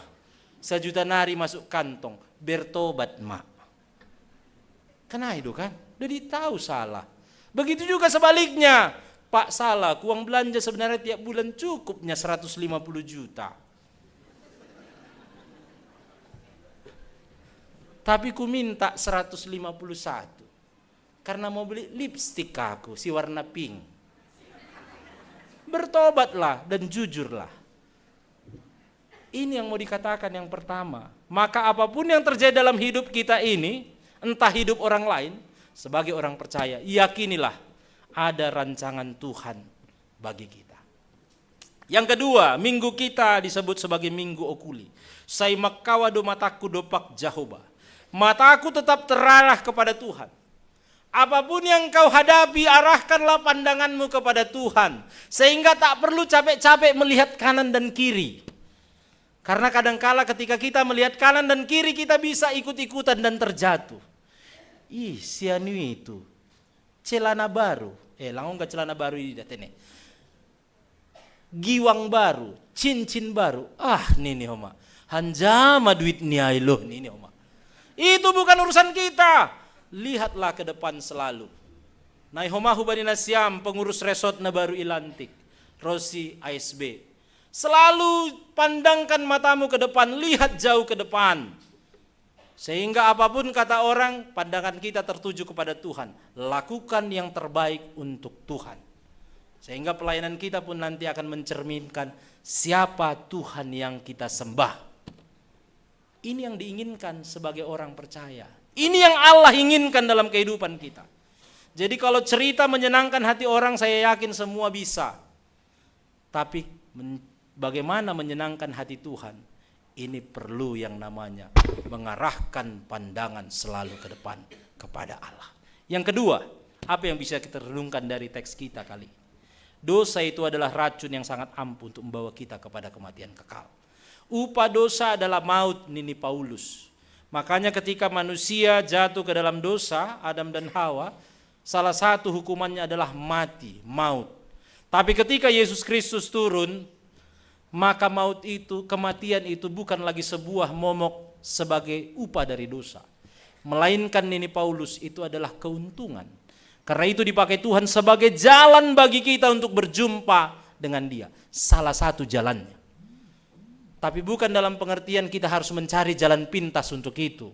Sajuta nari masuk kantong, bertobat ma. Kan ai do kan? Udah ditahu salah. Begitu juga sebaliknya. Pak, salah, uang belanja sebenarnya tiap bulan cukupnya seratus lima puluh juta. Tapi ku minta seratus lima puluh satu. Karena mau beli lipstick aku, si warna pink. Bertobatlah dan jujurlah. Ini yang mau dikatakan yang pertama. Maka apapun yang terjadi dalam hidup kita ini, entah hidup orang lain, sebagai orang percaya, yakinilah ada rancangan Tuhan bagi kita. Yang kedua, minggu kita disebut sebagai minggu okuli. Sai makawa do mataku dompak Jahowa. Mataku tetap terarah kepada Tuhan. Apapun yang kau hadapi, arahkanlah pandanganmu kepada Tuhan, sehingga tak perlu capek-capek melihat kanan dan kiri. Karena kadangkala ketika kita melihat kanan dan kiri, kita bisa ikut-ikutan dan terjatuh. Ih, si anu itu, celana baru. Eh, lango nggak celana baru ini dah tene. Giwang baru, cincin baru. Ah, nini homa. Hanjama duit ni ai loh, nini homa. Itu bukan urusan kita. Lihatlah ke depan selalu. Nai homa hubani nasiam pengurus resort na baru ilantik, Rosi A S B. Selalu pandangkan matamu ke depan, lihat jauh ke depan. Sehingga apapun kata orang, pandangan kita tertuju kepada Tuhan. Lakukan yang terbaik untuk Tuhan. Sehingga pelayanan kita pun nanti akan mencerminkan siapa Tuhan yang kita sembah. Ini yang diinginkan sebagai orang percaya. Ini yang Allah inginkan dalam kehidupan kita. Jadi kalau cerita menyenangkan hati orang, saya yakin semua bisa. Tapi men-, bagaimana menyenangkan hati Tuhan? Ini perlu yang namanya mengarahkan pandangan selalu ke depan kepada Allah. Yang kedua, apa yang bisa kita renungkan dari teks kita kali ini? Dosa itu adalah racun yang sangat ampuh untuk membawa kita kepada kematian kekal. Upah dosa adalah maut, nini Paulus. Makanya ketika manusia jatuh ke dalam dosa, Adam dan Hawa, salah satu hukumannya adalah mati, maut. Tapi ketika Yesus Kristus turun, maka maut itu, kematian itu bukan lagi sebuah momok sebagai upah dari dosa. Melainkan nini Paulus, itu adalah keuntungan. Karena itu dipakai Tuhan sebagai jalan bagi kita untuk berjumpa dengan Dia. Salah satu jalannya. Tapi bukan dalam pengertian kita harus mencari jalan pintas untuk itu.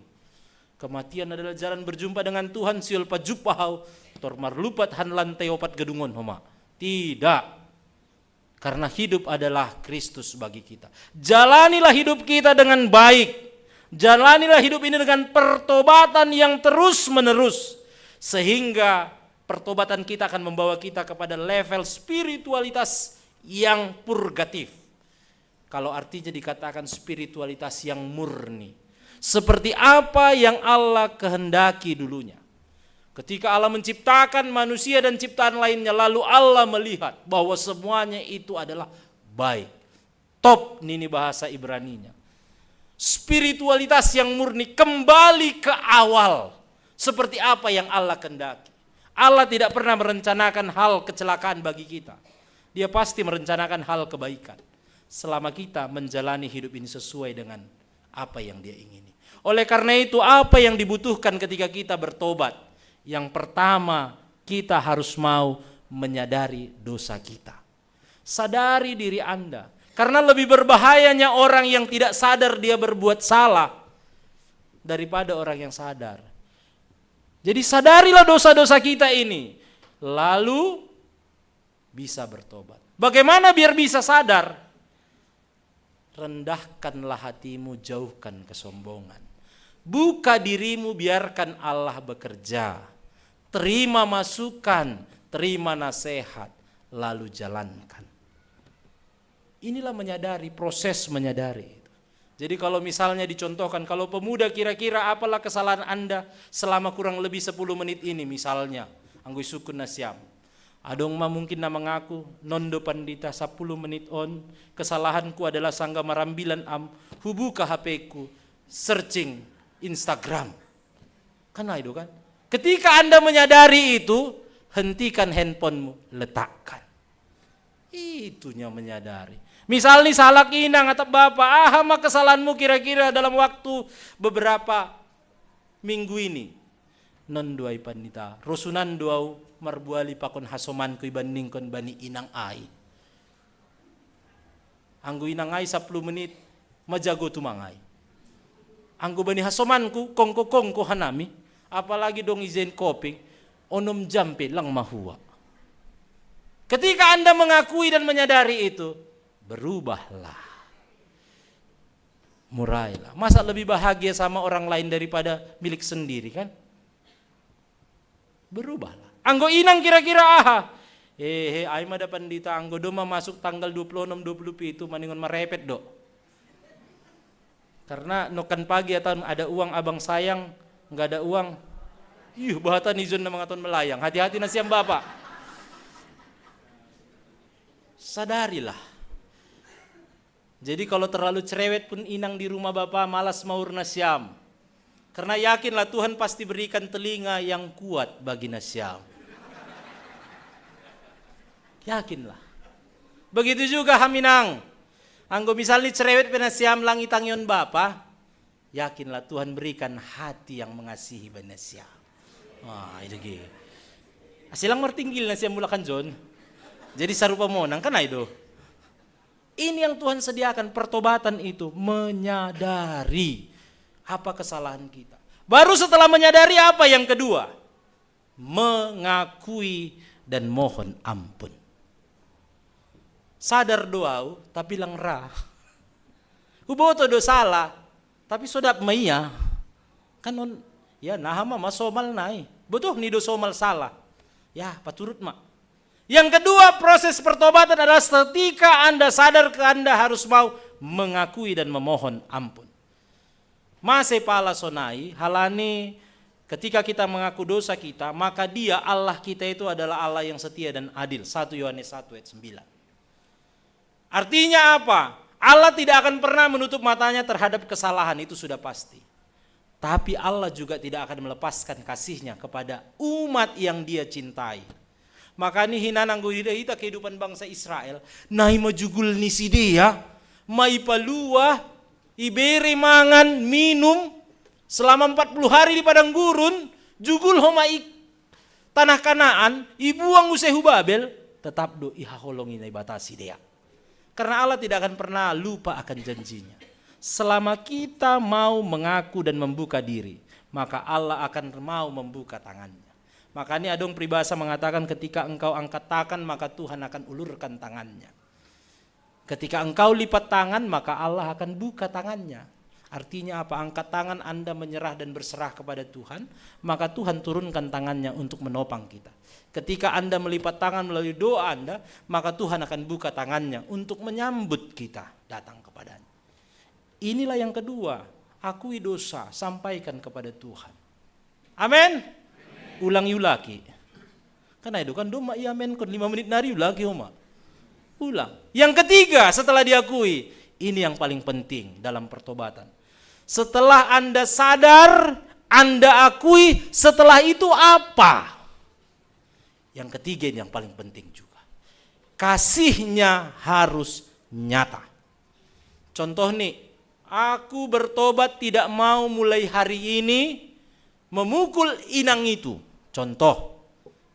Kematian adalah jalan berjumpa dengan Tuhan, Siol pajupahau, tor marlupat han lantai opat gedungon homa. Tidak. Karena hidup adalah Kristus bagi kita. Jalanilah hidup kita dengan baik. Jalanilah hidup ini dengan pertobatan yang terus-menerus. Sehingga pertobatan kita akan membawa kita kepada level spiritualitas yang purgatif. Kalau artinya dikatakan spiritualitas yang murni. Seperti apa yang Allah kehendaki dulunya. Ketika Allah menciptakan manusia dan ciptaan lainnya, lalu Allah melihat bahwa semuanya itu adalah baik. Top, nini bahasa Ibraninya. Spiritualitas yang murni kembali ke awal. Seperti apa yang Allah kehendaki. Allah tidak pernah merencanakan hal kecelakaan bagi kita. Dia pasti merencanakan hal kebaikan. Selama kita menjalani hidup ini sesuai dengan apa yang Dia ingini. Oleh karena itu, apa yang dibutuhkan ketika kita bertobat? Yang pertama, kita harus mau menyadari dosa kita. Sadari diri Anda. Karena lebih berbahayanya orang yang tidak sadar dia berbuat salah daripada orang yang sadar. Jadi sadarilah dosa-dosa kita ini. Lalu bisa bertobat. Bagaimana biar bisa sadar? Rendahkanlah hatimu, jauhkan kesombongan. Buka dirimu, biarkan Allah bekerja. Terima masukan, terima nasihat, lalu jalankan. Inilah menyadari, proses menyadari. Jadi kalau misalnya dicontohkan, kalau pemuda kira-kira apalah kesalahan Anda selama kurang lebih sepuluh menit ini misalnya, anggui sukun na siam. Adong ma mungkin na mangaku, nondo pandita, sepuluh menit on, kesalahanku adalah sangga marambilan am, hubuka H P-ku, searching Instagram. Kan itu kan. Ketika Anda menyadari itu, hentikan handphonemu, letakkan. Itunya menyadari. Misal nih salak inang atau bapak, aha ma kesalahanmu kira-kira dalam waktu beberapa minggu ini. Non duai pandita, rosunan duau marbuali pakon hasomanku ibandingkon bani inang ai. Anggo inang ai sepuluh menit, majago tu mangai. Anggo bani hasomanku, kongko-kongko hanami, apalagi dong ijen koping, onom jampe lang mahua. Ketika Anda mengakui dan menyadari itu, berubahlah. Murailah. Masa lebih bahagia sama orang lain daripada milik sendiri kan? Berubahlah. Anggo inang kira-kira aha? Eh, he, ai ma da pandita anggo doma masuk tanggal dua puluh enam, dua puluh pitu, maningon marepet do. Karena nokan pagi atau ada uang abang sayang, nggak ada uang. Ih, bahatan ijon na mangaton melayang. Hati-hati nasiam bapak. Sadarilah. Jadi kalau terlalu cerewet pun inang di rumah bapak, malas maur nasiam. Karena yakinlah Tuhan pasti berikan telinga yang kuat bagi nasiam. Yakinlah. Begitu juga haminang. Anggo misalnya cerewet pe nasiam lang itangion bapa, yakinlah Tuhan berikan hati yang mengasihi bagi nasiam. Wah, itu ge. Asilang martinggil nasiam mulakan John. Jadi sarupa monang kan itu. Ini yang Tuhan sediakan, pertobatan itu menyadari apa kesalahan kita. Baru setelah menyadari, apa yang kedua? Mengakui dan mohon ampun. Sadar do au, tapi lang ra. Huboto do sala, tapi so dapot ma ia. Kan on, ya, naha ma, ma somal nai. Botohni do somal sala. Ya, paturut ma. Yang kedua, proses pertobatan adalah ketika Anda sadar, Anda harus mau mengakui dan memohon ampun. Mase pala sonai, halani Ketika kita mengaku dosa kita, maka Dia, Allah kita itu adalah Allah yang setia dan adil. Satu Yohanes satu ayat sembilan. Artinya apa? Allah tidak akan pernah menutup matanya terhadap kesalahan, itu sudah pasti. Tapi Allah juga tidak akan melepaskan kasihnya kepada umat yang Dia cintai. Makanya hinan anggo ita kehidupan bangsa Israel, nai majugul ni sidea, mai palua, ibere mangan, minum, selama empat puluh hari di padang gurun, jugul homa i tanah Kanaan, ibuang use hu Babel, tetap do ihaholongi Naibata sidea. Karena Allah tidak akan pernah lupa akan janjinya. Selama kita mau mengaku dan membuka diri, maka Allah akan mau membuka tangannya. Makanya adong peribahasa mengatakan, ketika engkau angkat tangan, maka Tuhan akan ulurkan tangannya. Ketika engkau lipat tangan, maka Allah akan buka tangannya. Artinya apa? Angkat tangan Anda menyerah dan berserah kepada Tuhan, maka Tuhan turunkan tangannya untuk menopang kita. Ketika Anda melipat tangan melalui doa Anda, maka Tuhan akan buka tangannya untuk menyambut kita datang kepadanya. Inilah yang kedua, akui dosa, sampaikan kepada Tuhan. Amin. Ulang yulaki. Kan itu kan doma iya men kon lima menit nari yulaki homa. Ulang. Yang ketiga, setelah diakui, ini yang paling penting dalam pertobatan. Setelah Anda sadar, Anda akui, setelah itu apa? Yang ketiga ini yang paling penting juga. Kasihnya harus nyata. Contoh nih, aku bertobat tidak mau mulai hari ini memukul inang itu. Contoh,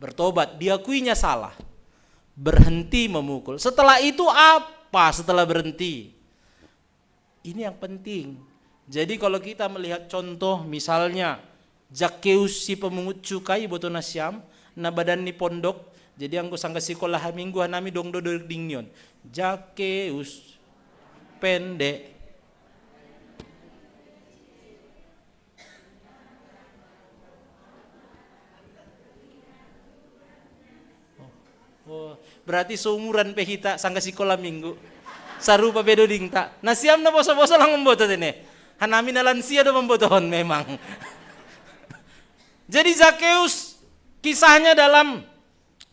bertobat, diakuinya salah. Berhenti memukul. Setelah itu apa setelah berhenti? Ini yang penting. Jadi kalau kita melihat contoh misalnya Zakeus si pemungut cukai, boto nasiam, na badan ni pondok. Jadi anggo sangga sikola ha minggu hanami dong do doding ni on. Zakeus pendek. Oh, berarti seumuran pe hita sangga sikola minggu. Sarupa pe dodingta. Nasiam na boso-boso lang mamboto tene. Hanami na lansia do mambotohon memang. Jadi Zakeus, kisahnya dalam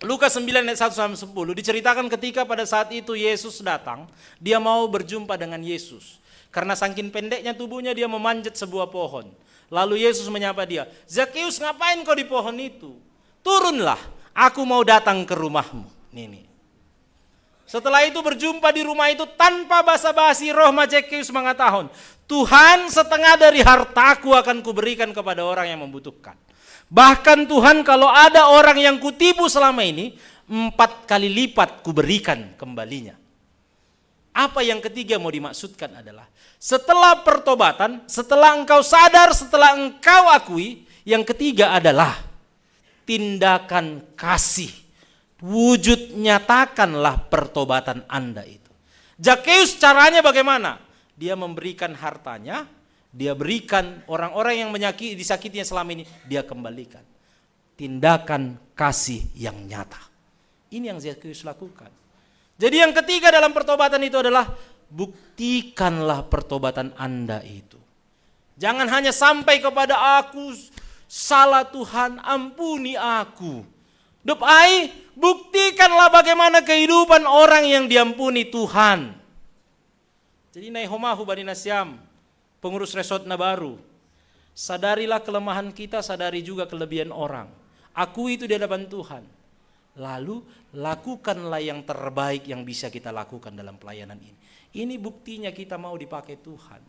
Lukas sembilan ayat satu sampai sepuluh diceritakan, ketika pada saat itu Yesus datang, dia mau berjumpa dengan Yesus. Karena saking pendeknya tubuhnya, dia memanjat sebuah pohon. Lalu Yesus menyapa dia, "Zakeus, ngapain kau di pohon itu? Turunlah, aku mau datang ke rumahmu." Nini. Setelah itu berjumpa di rumah itu, tanpa basa-basi roh ma Zakeus mengatakan, "Tuhan, setengah dari hartaku akan kuberikan kepada orang yang membutuhkan. Bahkan Tuhan, kalau ada orang yang kutipu selama ini, empat kali lipat kuberikan kembalinya." Apa yang ketiga mau dimaksudkan adalah, setelah pertobatan, setelah engkau sadar, setelah engkau akui, yang ketiga adalah tindakan kasih. Wujud nyatakanlah pertobatan Anda itu. Zakeus caranya bagaimana? Dia memberikan hartanya, dia berikan orang-orang yang menyakiti, disakitinya selama ini, dia kembalikan. Tindakan kasih yang nyata. Ini yang Zakeus lakukan. Jadi yang ketiga dalam pertobatan itu adalah buktikanlah pertobatan Anda itu. Jangan hanya sampai kepada, "Aku salah Tuhan, ampuni aku." Dop ai, buktikanlah bagaimana kehidupan orang yang diampuni Tuhan. Jadi nai homa hu bani nasiam, pengurus resort na baru. Sadarilah kelemahan kita, sadari juga kelebihan orang. Akui itu di hadapan Tuhan. Lalu lakukanlah yang terbaik yang bisa kita lakukan dalam pelayanan ini. Ini buktinya kita mau dipakai Tuhan.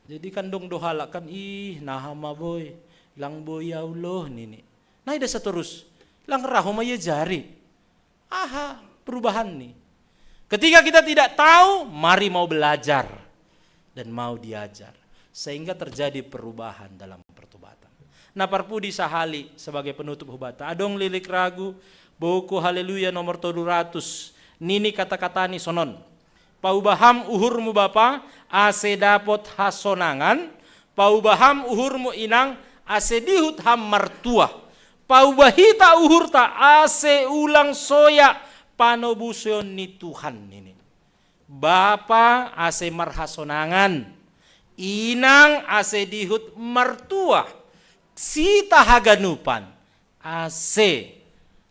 Jadi kan dong do halak kan, "Ih, naha ma boy, lang boy ya Allah nini." Nah, ida seterus, "Lang raho ma ia jari." Aha, perubahan nih. Ketika kita tidak tahu, mari mau belajar dan mau diajar, sehingga terjadi perubahan dalam pertobatan. Nah, parpudi sahali sebagai penutup hubata. Adong lilik ragu, buku Haleluya nomor tolu ratus. Nini kata-kata ni sonon. Paubaham uhurmu Bapa, ase dapot hasonangan, paubaham uhurmu Inang, ase dihut ham martuah. Paubahita uhurta, ase ulang soya panobusion ni Tuhan ini. Bapa ase marhasonangan, Inang ase dihut martuah. sita haganupan, ase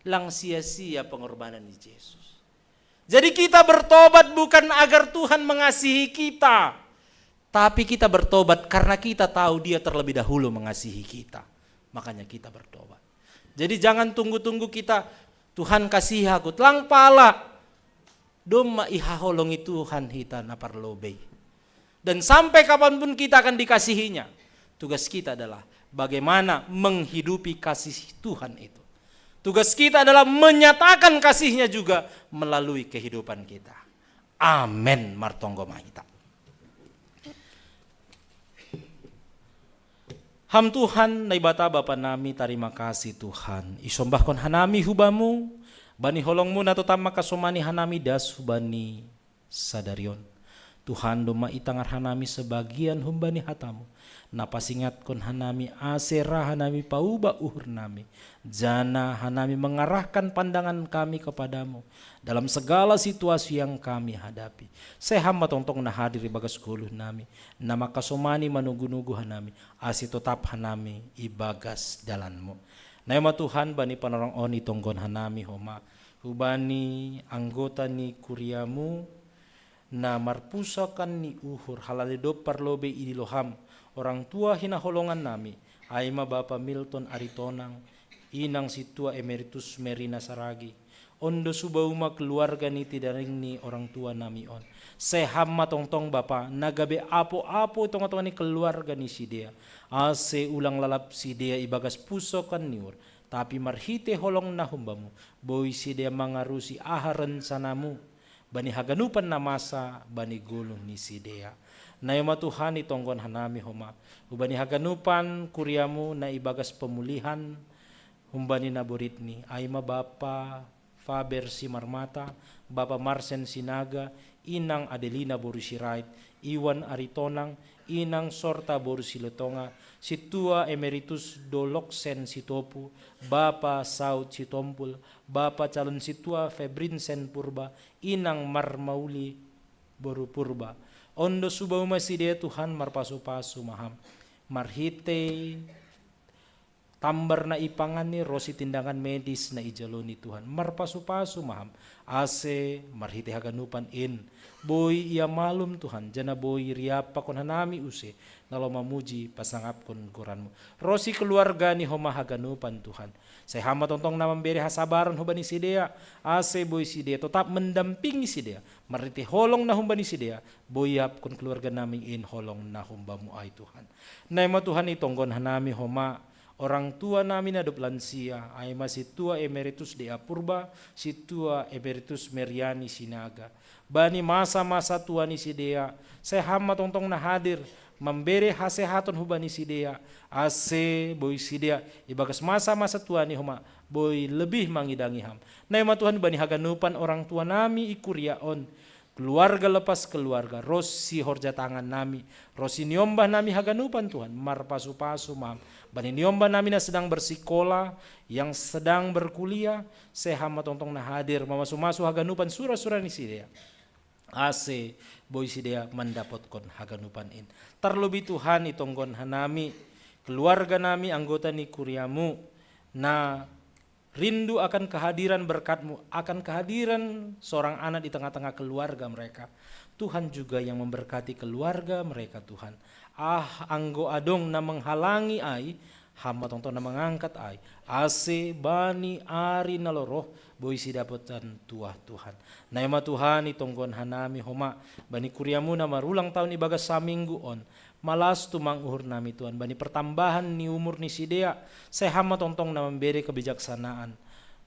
lang sia-sia pengorbanan ni Jesus. Jadi kita bertobat bukan agar Tuhan mengasihi kita, tapi kita bertobat karena kita tahu Dia terlebih dahulu mengasihi kita. Makanya kita bertobat. Jadi jangan tunggu-tunggu kita, "Tuhan, kasihi aku." Telang pala. Domma ihaholongi Tuhan hita na parlobei. Dan sampai kapanpun kita akan dikasihinya, tugas kita adalah bagaimana menghidupi kasih Tuhan itu. Tugas kita adalah menyatakan kasihnya juga melalui kehidupan kita. Amen. Martonggo ma hita. Ham Tuhan, Naibata Bapa nami, tarima kasih Tuhan. Isombahkon hanami hu Bamu, bani holongMu na totap mangkasomani hanami das hubani sadari on. Tuhan, domma itangar hanami sebagian humbani hataMu, na pasingatkon hanami ase ra hanami pauba uhurnami, janah hanami mengarahkan pandangan kami kepadaMu dalam segala situasi yang kami hadapi. Sai Ham ma tongtong na hadir ibagas goluh nami, na mangkasomani manugu-nugu hanami, ase totap hanami ibagas dalanMu. Naima Tuhan, bani panorang on itonggon hanami homa, hubani anggota ni kuriaMu, na marpusokan ni uhur, halani dob parlobei idilo Ham orang tua hinaholongan nami, ai ma Bapa Milton Aritonang, inang sintua emeritus Merina Saragi. On do suba uma keluarga ni tidaring ni orang tua nami on. Sai Ham ma tongtong Bapa, na gabe apo-apo i tongah-tongah ni keluarga ni sidea, ase ulang lalap sidea ibagas pusokan ni uhur, tapi marhitei holong na humbaMu, boi sidea mangarusi aha rencanaMu bani haganupan na masa bani goluh ni sidea. Naima Tuhan, itonggon hanami homa, hubani haganupan kuriaMu na ibagas pemulihan humbani naboritni, ai ma Bapa Faber Simarmata, Bapa Marsen Sinaga, inang Adelina boru Sirait, Iwan Aritonang, inang Sorta boru Siletonga, sintua emeritus Doloksen Sitopu, Bapa Saud Sitompul, Bapa calon sintua Febrinsen Purba, inang Marmauli boru Purba. On do suba uma sidea Tuhan, marpasu-pasu ma Ham. Marhitei tambar na ipanganni ronsi tindangan medis na ijaloni Tuhan, marpasu-pasu ma Ham, ase marhitei haganupan in boi ia malum Tuhan, janah boi riap pakon hanami use na laho mamuji pasangapkon goran-Mu. Ronsi keluarga ni homa haganupan Tuhan, sai Ham ma tongtong na mambere hasabaran hubani sidea, ase boi sidea totap mendampingi sidea, marhitei holong na humbani sidea, boi iapkon keluarga nami in holong na humba-Mu ai Tuhan. Naima Tuhan, itonggon hanami homa orang tua nami na dob lansia, ai ma sintua emeritus D A Purba, sintua emeritus Meriani Sinaga. Bani masa-masa tua ni sidea, sai Ham ma tongtong na hadir, mambere hasehaton hubani sidea, ase boi sidea ibagas masa-masa tua ni homa boi lebih mangidangi Ham. Naima Tuhan, bani haganupan orang tua nami i kuria on, keluarga lepas keluarga, ronsi horja tangan nami, ronsi niombah nami haganupan Tuhan, marpasu-pasu ma Ham bani niombah nami na sedang bersikola, yang sedang berkuliah, sai Ham ma tongtong na hadir, mamasu-masu haganupan sura-sura ni sidea, ase boi sidea mandapotkon haganupan in. Tarlobih Tuhan, itonggon hanami keluarga nami, anggota ni kuria-Mu, na rindu akan kehadiran berkat-Mu, akan kehadiran seorang anak di tengah-tengah keluarga mereka. Tuhan juga yang memberkati keluarga mereka, Tuhan. Ah, anggo adong na menghalangi ai, Ham ma tongtong na mangangkat ai, ase bani ari na lorot boi sidapotan tuah Tuhan. Naima Tuhan, itonggon hanami homa bani kuria-Mu na marulang tahun ibagas saminggu on, malas tumang uhur nami Tuhan, bani pertambahan ni umur ni sidea, sai Ham ma tongtong na mambere kebijaksanaan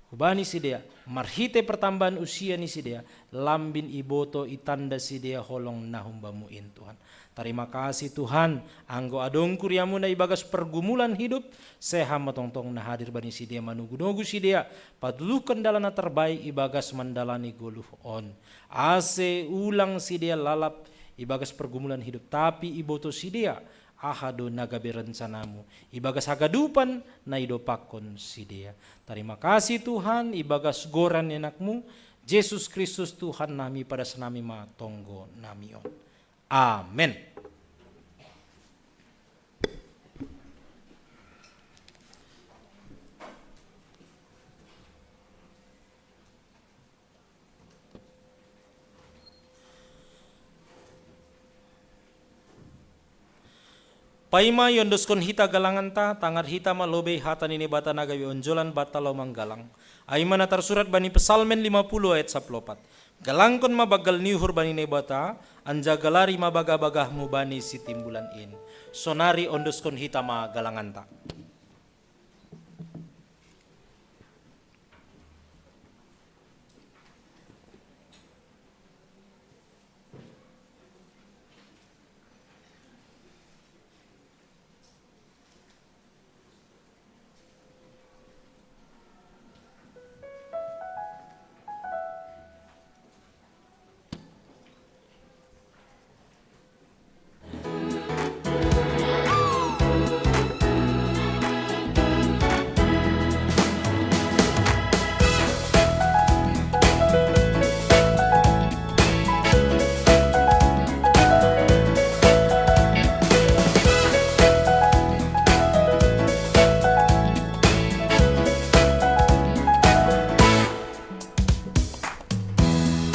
hubani sidea, marhitei pertambahan usia ni sidea, lambin iboto itanda sidea holong na humba-Mu in Tuhan. Tarima kasih Tuhan, anggo adong kuria-Mu na ibagas pergumulan hidup, sai Ham ma tongtong na hadir bani sidea, manugu-nugu sidea, patuduhkon dalan na terbaik ibagas mandalani goluh on. Ase ulang sidea lalap ibagas pergumulan hidup, tapi iboto sidea aha do na gabe rencana-Mu ibagas haganupan na idompakkon sidea. Tarima kasih Tuhan, ibagas goran ni Anak-Mu, Jesus Kristus Tuhan nami, padas nami ma tonggo nami on. Amen. Paima iondoskon hita galanganta, tangar hita ma lobei hata ni Naibata na gabe onjolan banta laho manggalang. Ai ma na tarsurat bani Psalmen lima puluh ayat sapuluh opat. Galangkon ma banggal ni uhur bani Naibata, anjaha galari ma bagah-bagahmu bani sitimbulan in. Sonari ondoskon hita ma galanganta.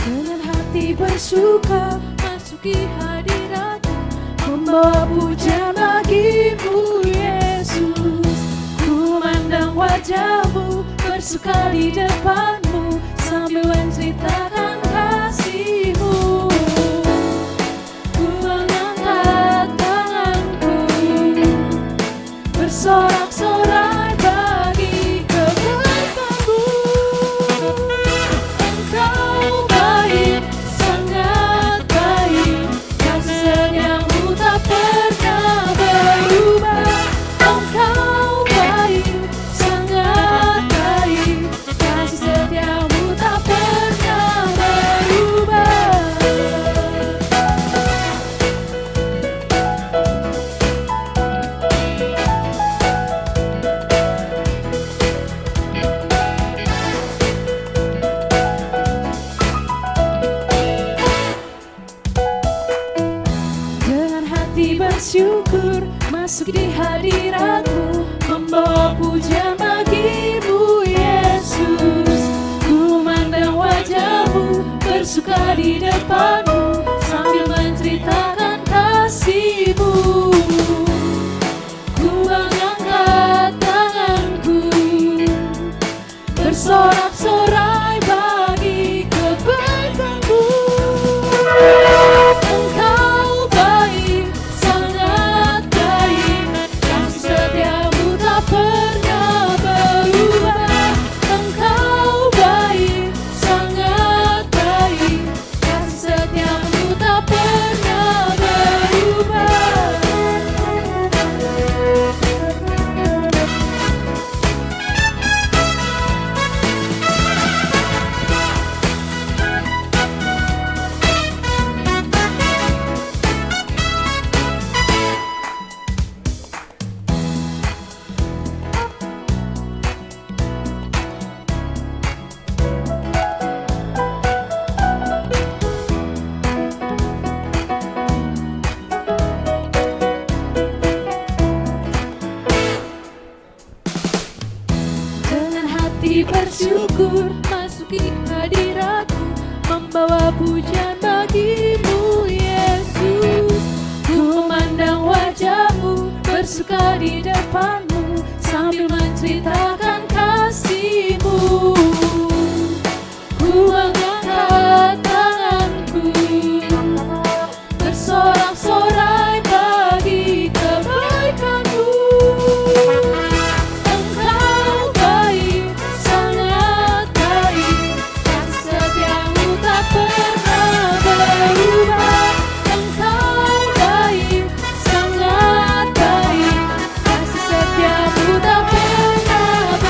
Dengan hati bersuka masuki hadiratmu, membawa pujian bagimu Yesus. Ku memandang wajahmu, bersuka di depanmu, sambil menceritakan kasihmu. Ku mengangkat tanganku, bersorak-sorai bagi kebaikanmu. Engkau baik, sangat baik, kasih setiamu tak pernah berubah. Engkau baik, sangat baik, kasih setiamu tak pernah berubah. Dengan hati bersyukur masuk di hadiratmu, membawa pujian bagimu Yesus. Ku memandang wajahmu, bersuka di depanmu, sambil menceritakan kasihmu. Ku mengangkat tanganku, bersorak-sorai bagi kebaikanmu. Engkau baik, sangat baik, kasih setiamu tak pernah berubah. Engkau baik, sangat baik, kasih setiamu tak pernah berubah. Dengan hati bersyukur masuki hadiratmu, membawa pujian bagimu Yesus. Ku memandang wajahmu, bersuka di depanmu, sambil menceritakan kasihmu. Ku mengangkat tanganku, bersorak-sorai bagi kebaikanmu. Engkau baik, sangat baik, kasih setiamu tak pernah berubah. Engkau baik, sangat baik, kasih setiamu tak pernah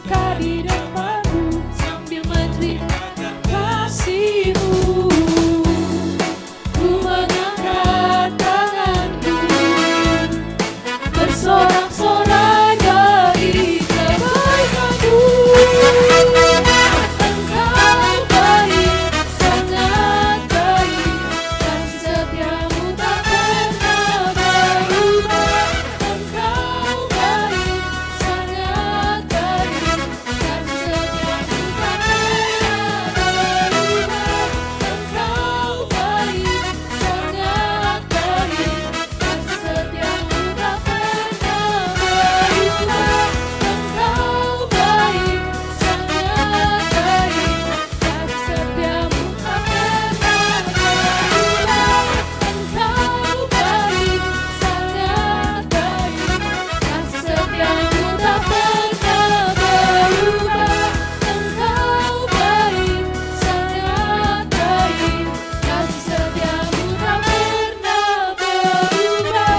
Kehadiranmu sambil menceritakan kasihmu. Ku mengangkat tanganku, bersorak-sorai dari kebaikanmu. Engkau baik, sangat baik, kasih setiamu tak pernah berubah. Engkau baik, sangat baik, kasih setiamu tak pernah berubah. Engkau baik, sangat baik, kasih setiamu tak pernah berubah. Engkau baik, sangat baik, kasih setiamu tak pernah berubah. Engkau baik, sangat baik, kasih setiamu tak pernah berubah. Engkau baik, sangat baik, kasih setiamu tak pernah berubah.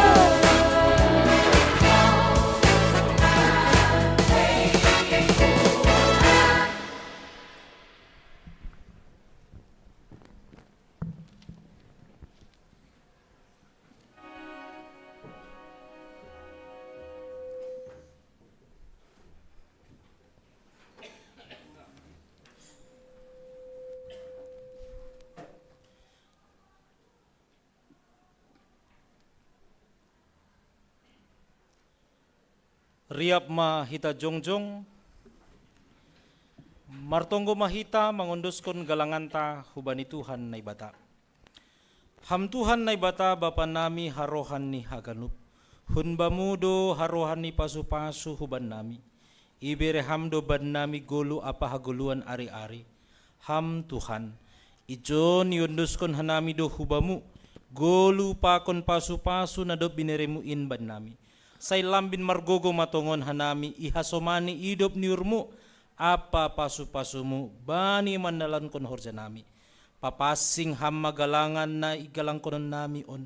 Riap ma hita jongjong, martonggo ma hita mangondoskon galanganta hubani Tuhan Naibata. Ham Tuhan Naibata, Bapa nami harohan ni haganup, hun Bamu do harohan ni pasu-pasu hubannami. Ibere Ham do bannami golu ampa hagoluan ari-ari. Ham Tuhan, ijon iondoskon hanami do hu Bamu golu pakon pasu-pasu na dob binereMu in bannami. Sai lambin margogo ma tongon hanami ihasomani idop ni uhurMu ampa pasu-pasuMu bani mandalankon horjanami. Papansing Ham ma galangan na igalangkononnami on,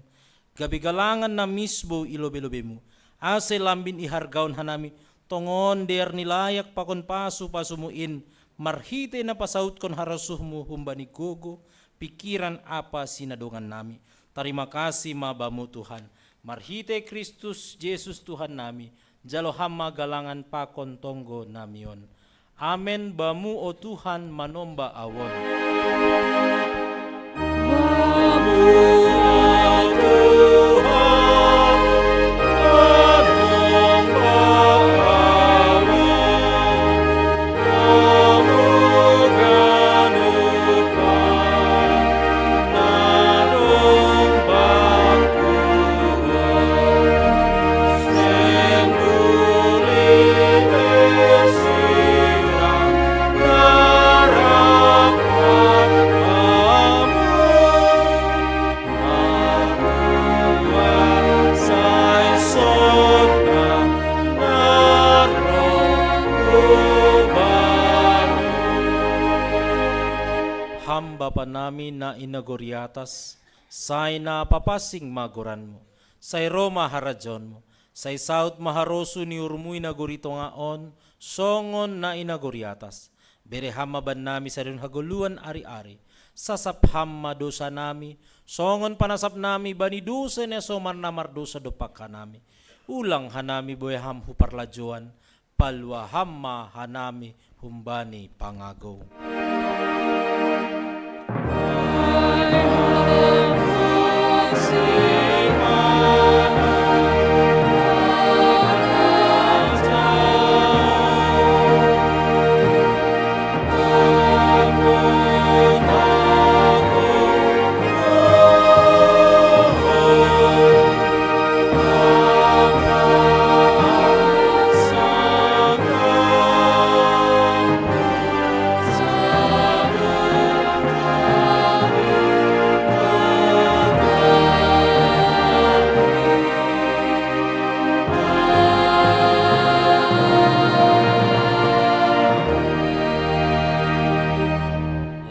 gabe galangan na misbou i lobe-lobeMu, ase lambin ihargaon hanami tongon dear ni layak pakon pasu-pasuMu in, marhitei na pasautkon harosuhMu humbani gogo, pingkiran ampa sinadongannami. Tarima kasih ma Bamu Tuhan. Marhitei Kristus Jesus Tuhannami, jalo Ham ma galangan pakon tonggonami on. Amen. Bamu, o Tuhan, manomba Ahu on. Bamu, o Tuhan, manomba Ahu on. Bamu ganup na dong bangku on, senduli pe sirang ngarap Bamu. Matua sai sonang na ro hu Bamu. Ham Bapa nami na i nagori atas, sai na papansing ma goranMu, sai ro ma harajaonMu, sai saut ma harosuh ni uhurMu i nagori tonga on, songon na i nagori atas. Bere Ham ma bannami sadihon hagoluan ari-ari. Sasap Ham ma dousanami, songon panasapnami bani dousa ni na so marnamardousa dompak hanami. Ulang hanami boe Ham hu parlajouan, palua Ham ma hanami humbani pangagou.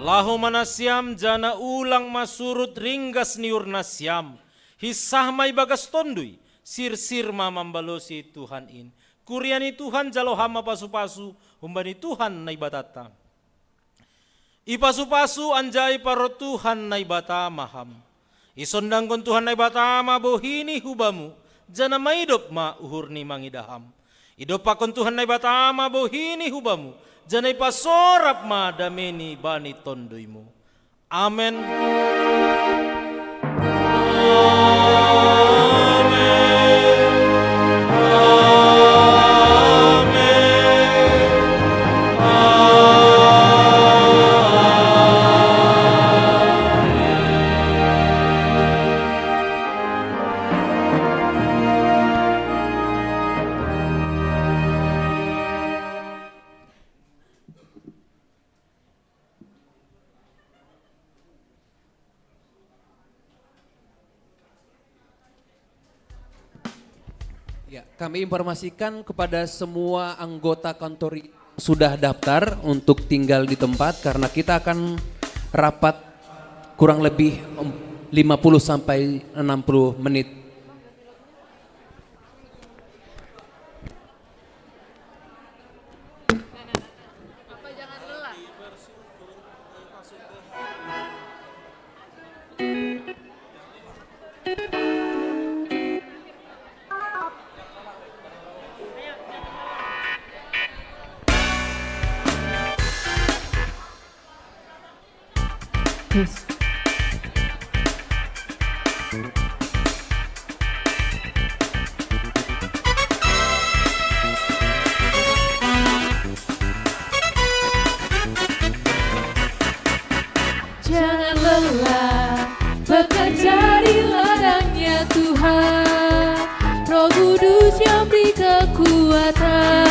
Laho ma nasiam, janah ulang ma surut ringgas ni uhur nasiam. Hinsah ma ibagas tonduy, sirsir ma mambalosi Tuhan in. Kuria ni Tuhan, jalo Ham ma pasu-pasu, Humbani Tuhan Naibatata. Ipasu-pasu anjai parrottuhan Naibata maham. Isondangkon Tuhan Naibata mabohini hubamu, jana maidop ma uhurni mangidaham. Idopakkon Tuhan Naibata mabohini hubamu, jana ipasorap ma dameni bani tondoimu. Amen. Ya, kami informasikan kepada semua anggota kantor yang sudah daftar untuk tinggal di tempat karena kita akan rapat kurang lebih lima puluh sampai enam puluh menit. Jangan lelah bekerja di ladangnya Tuhan. Roh Kudus yang beri kekuatan.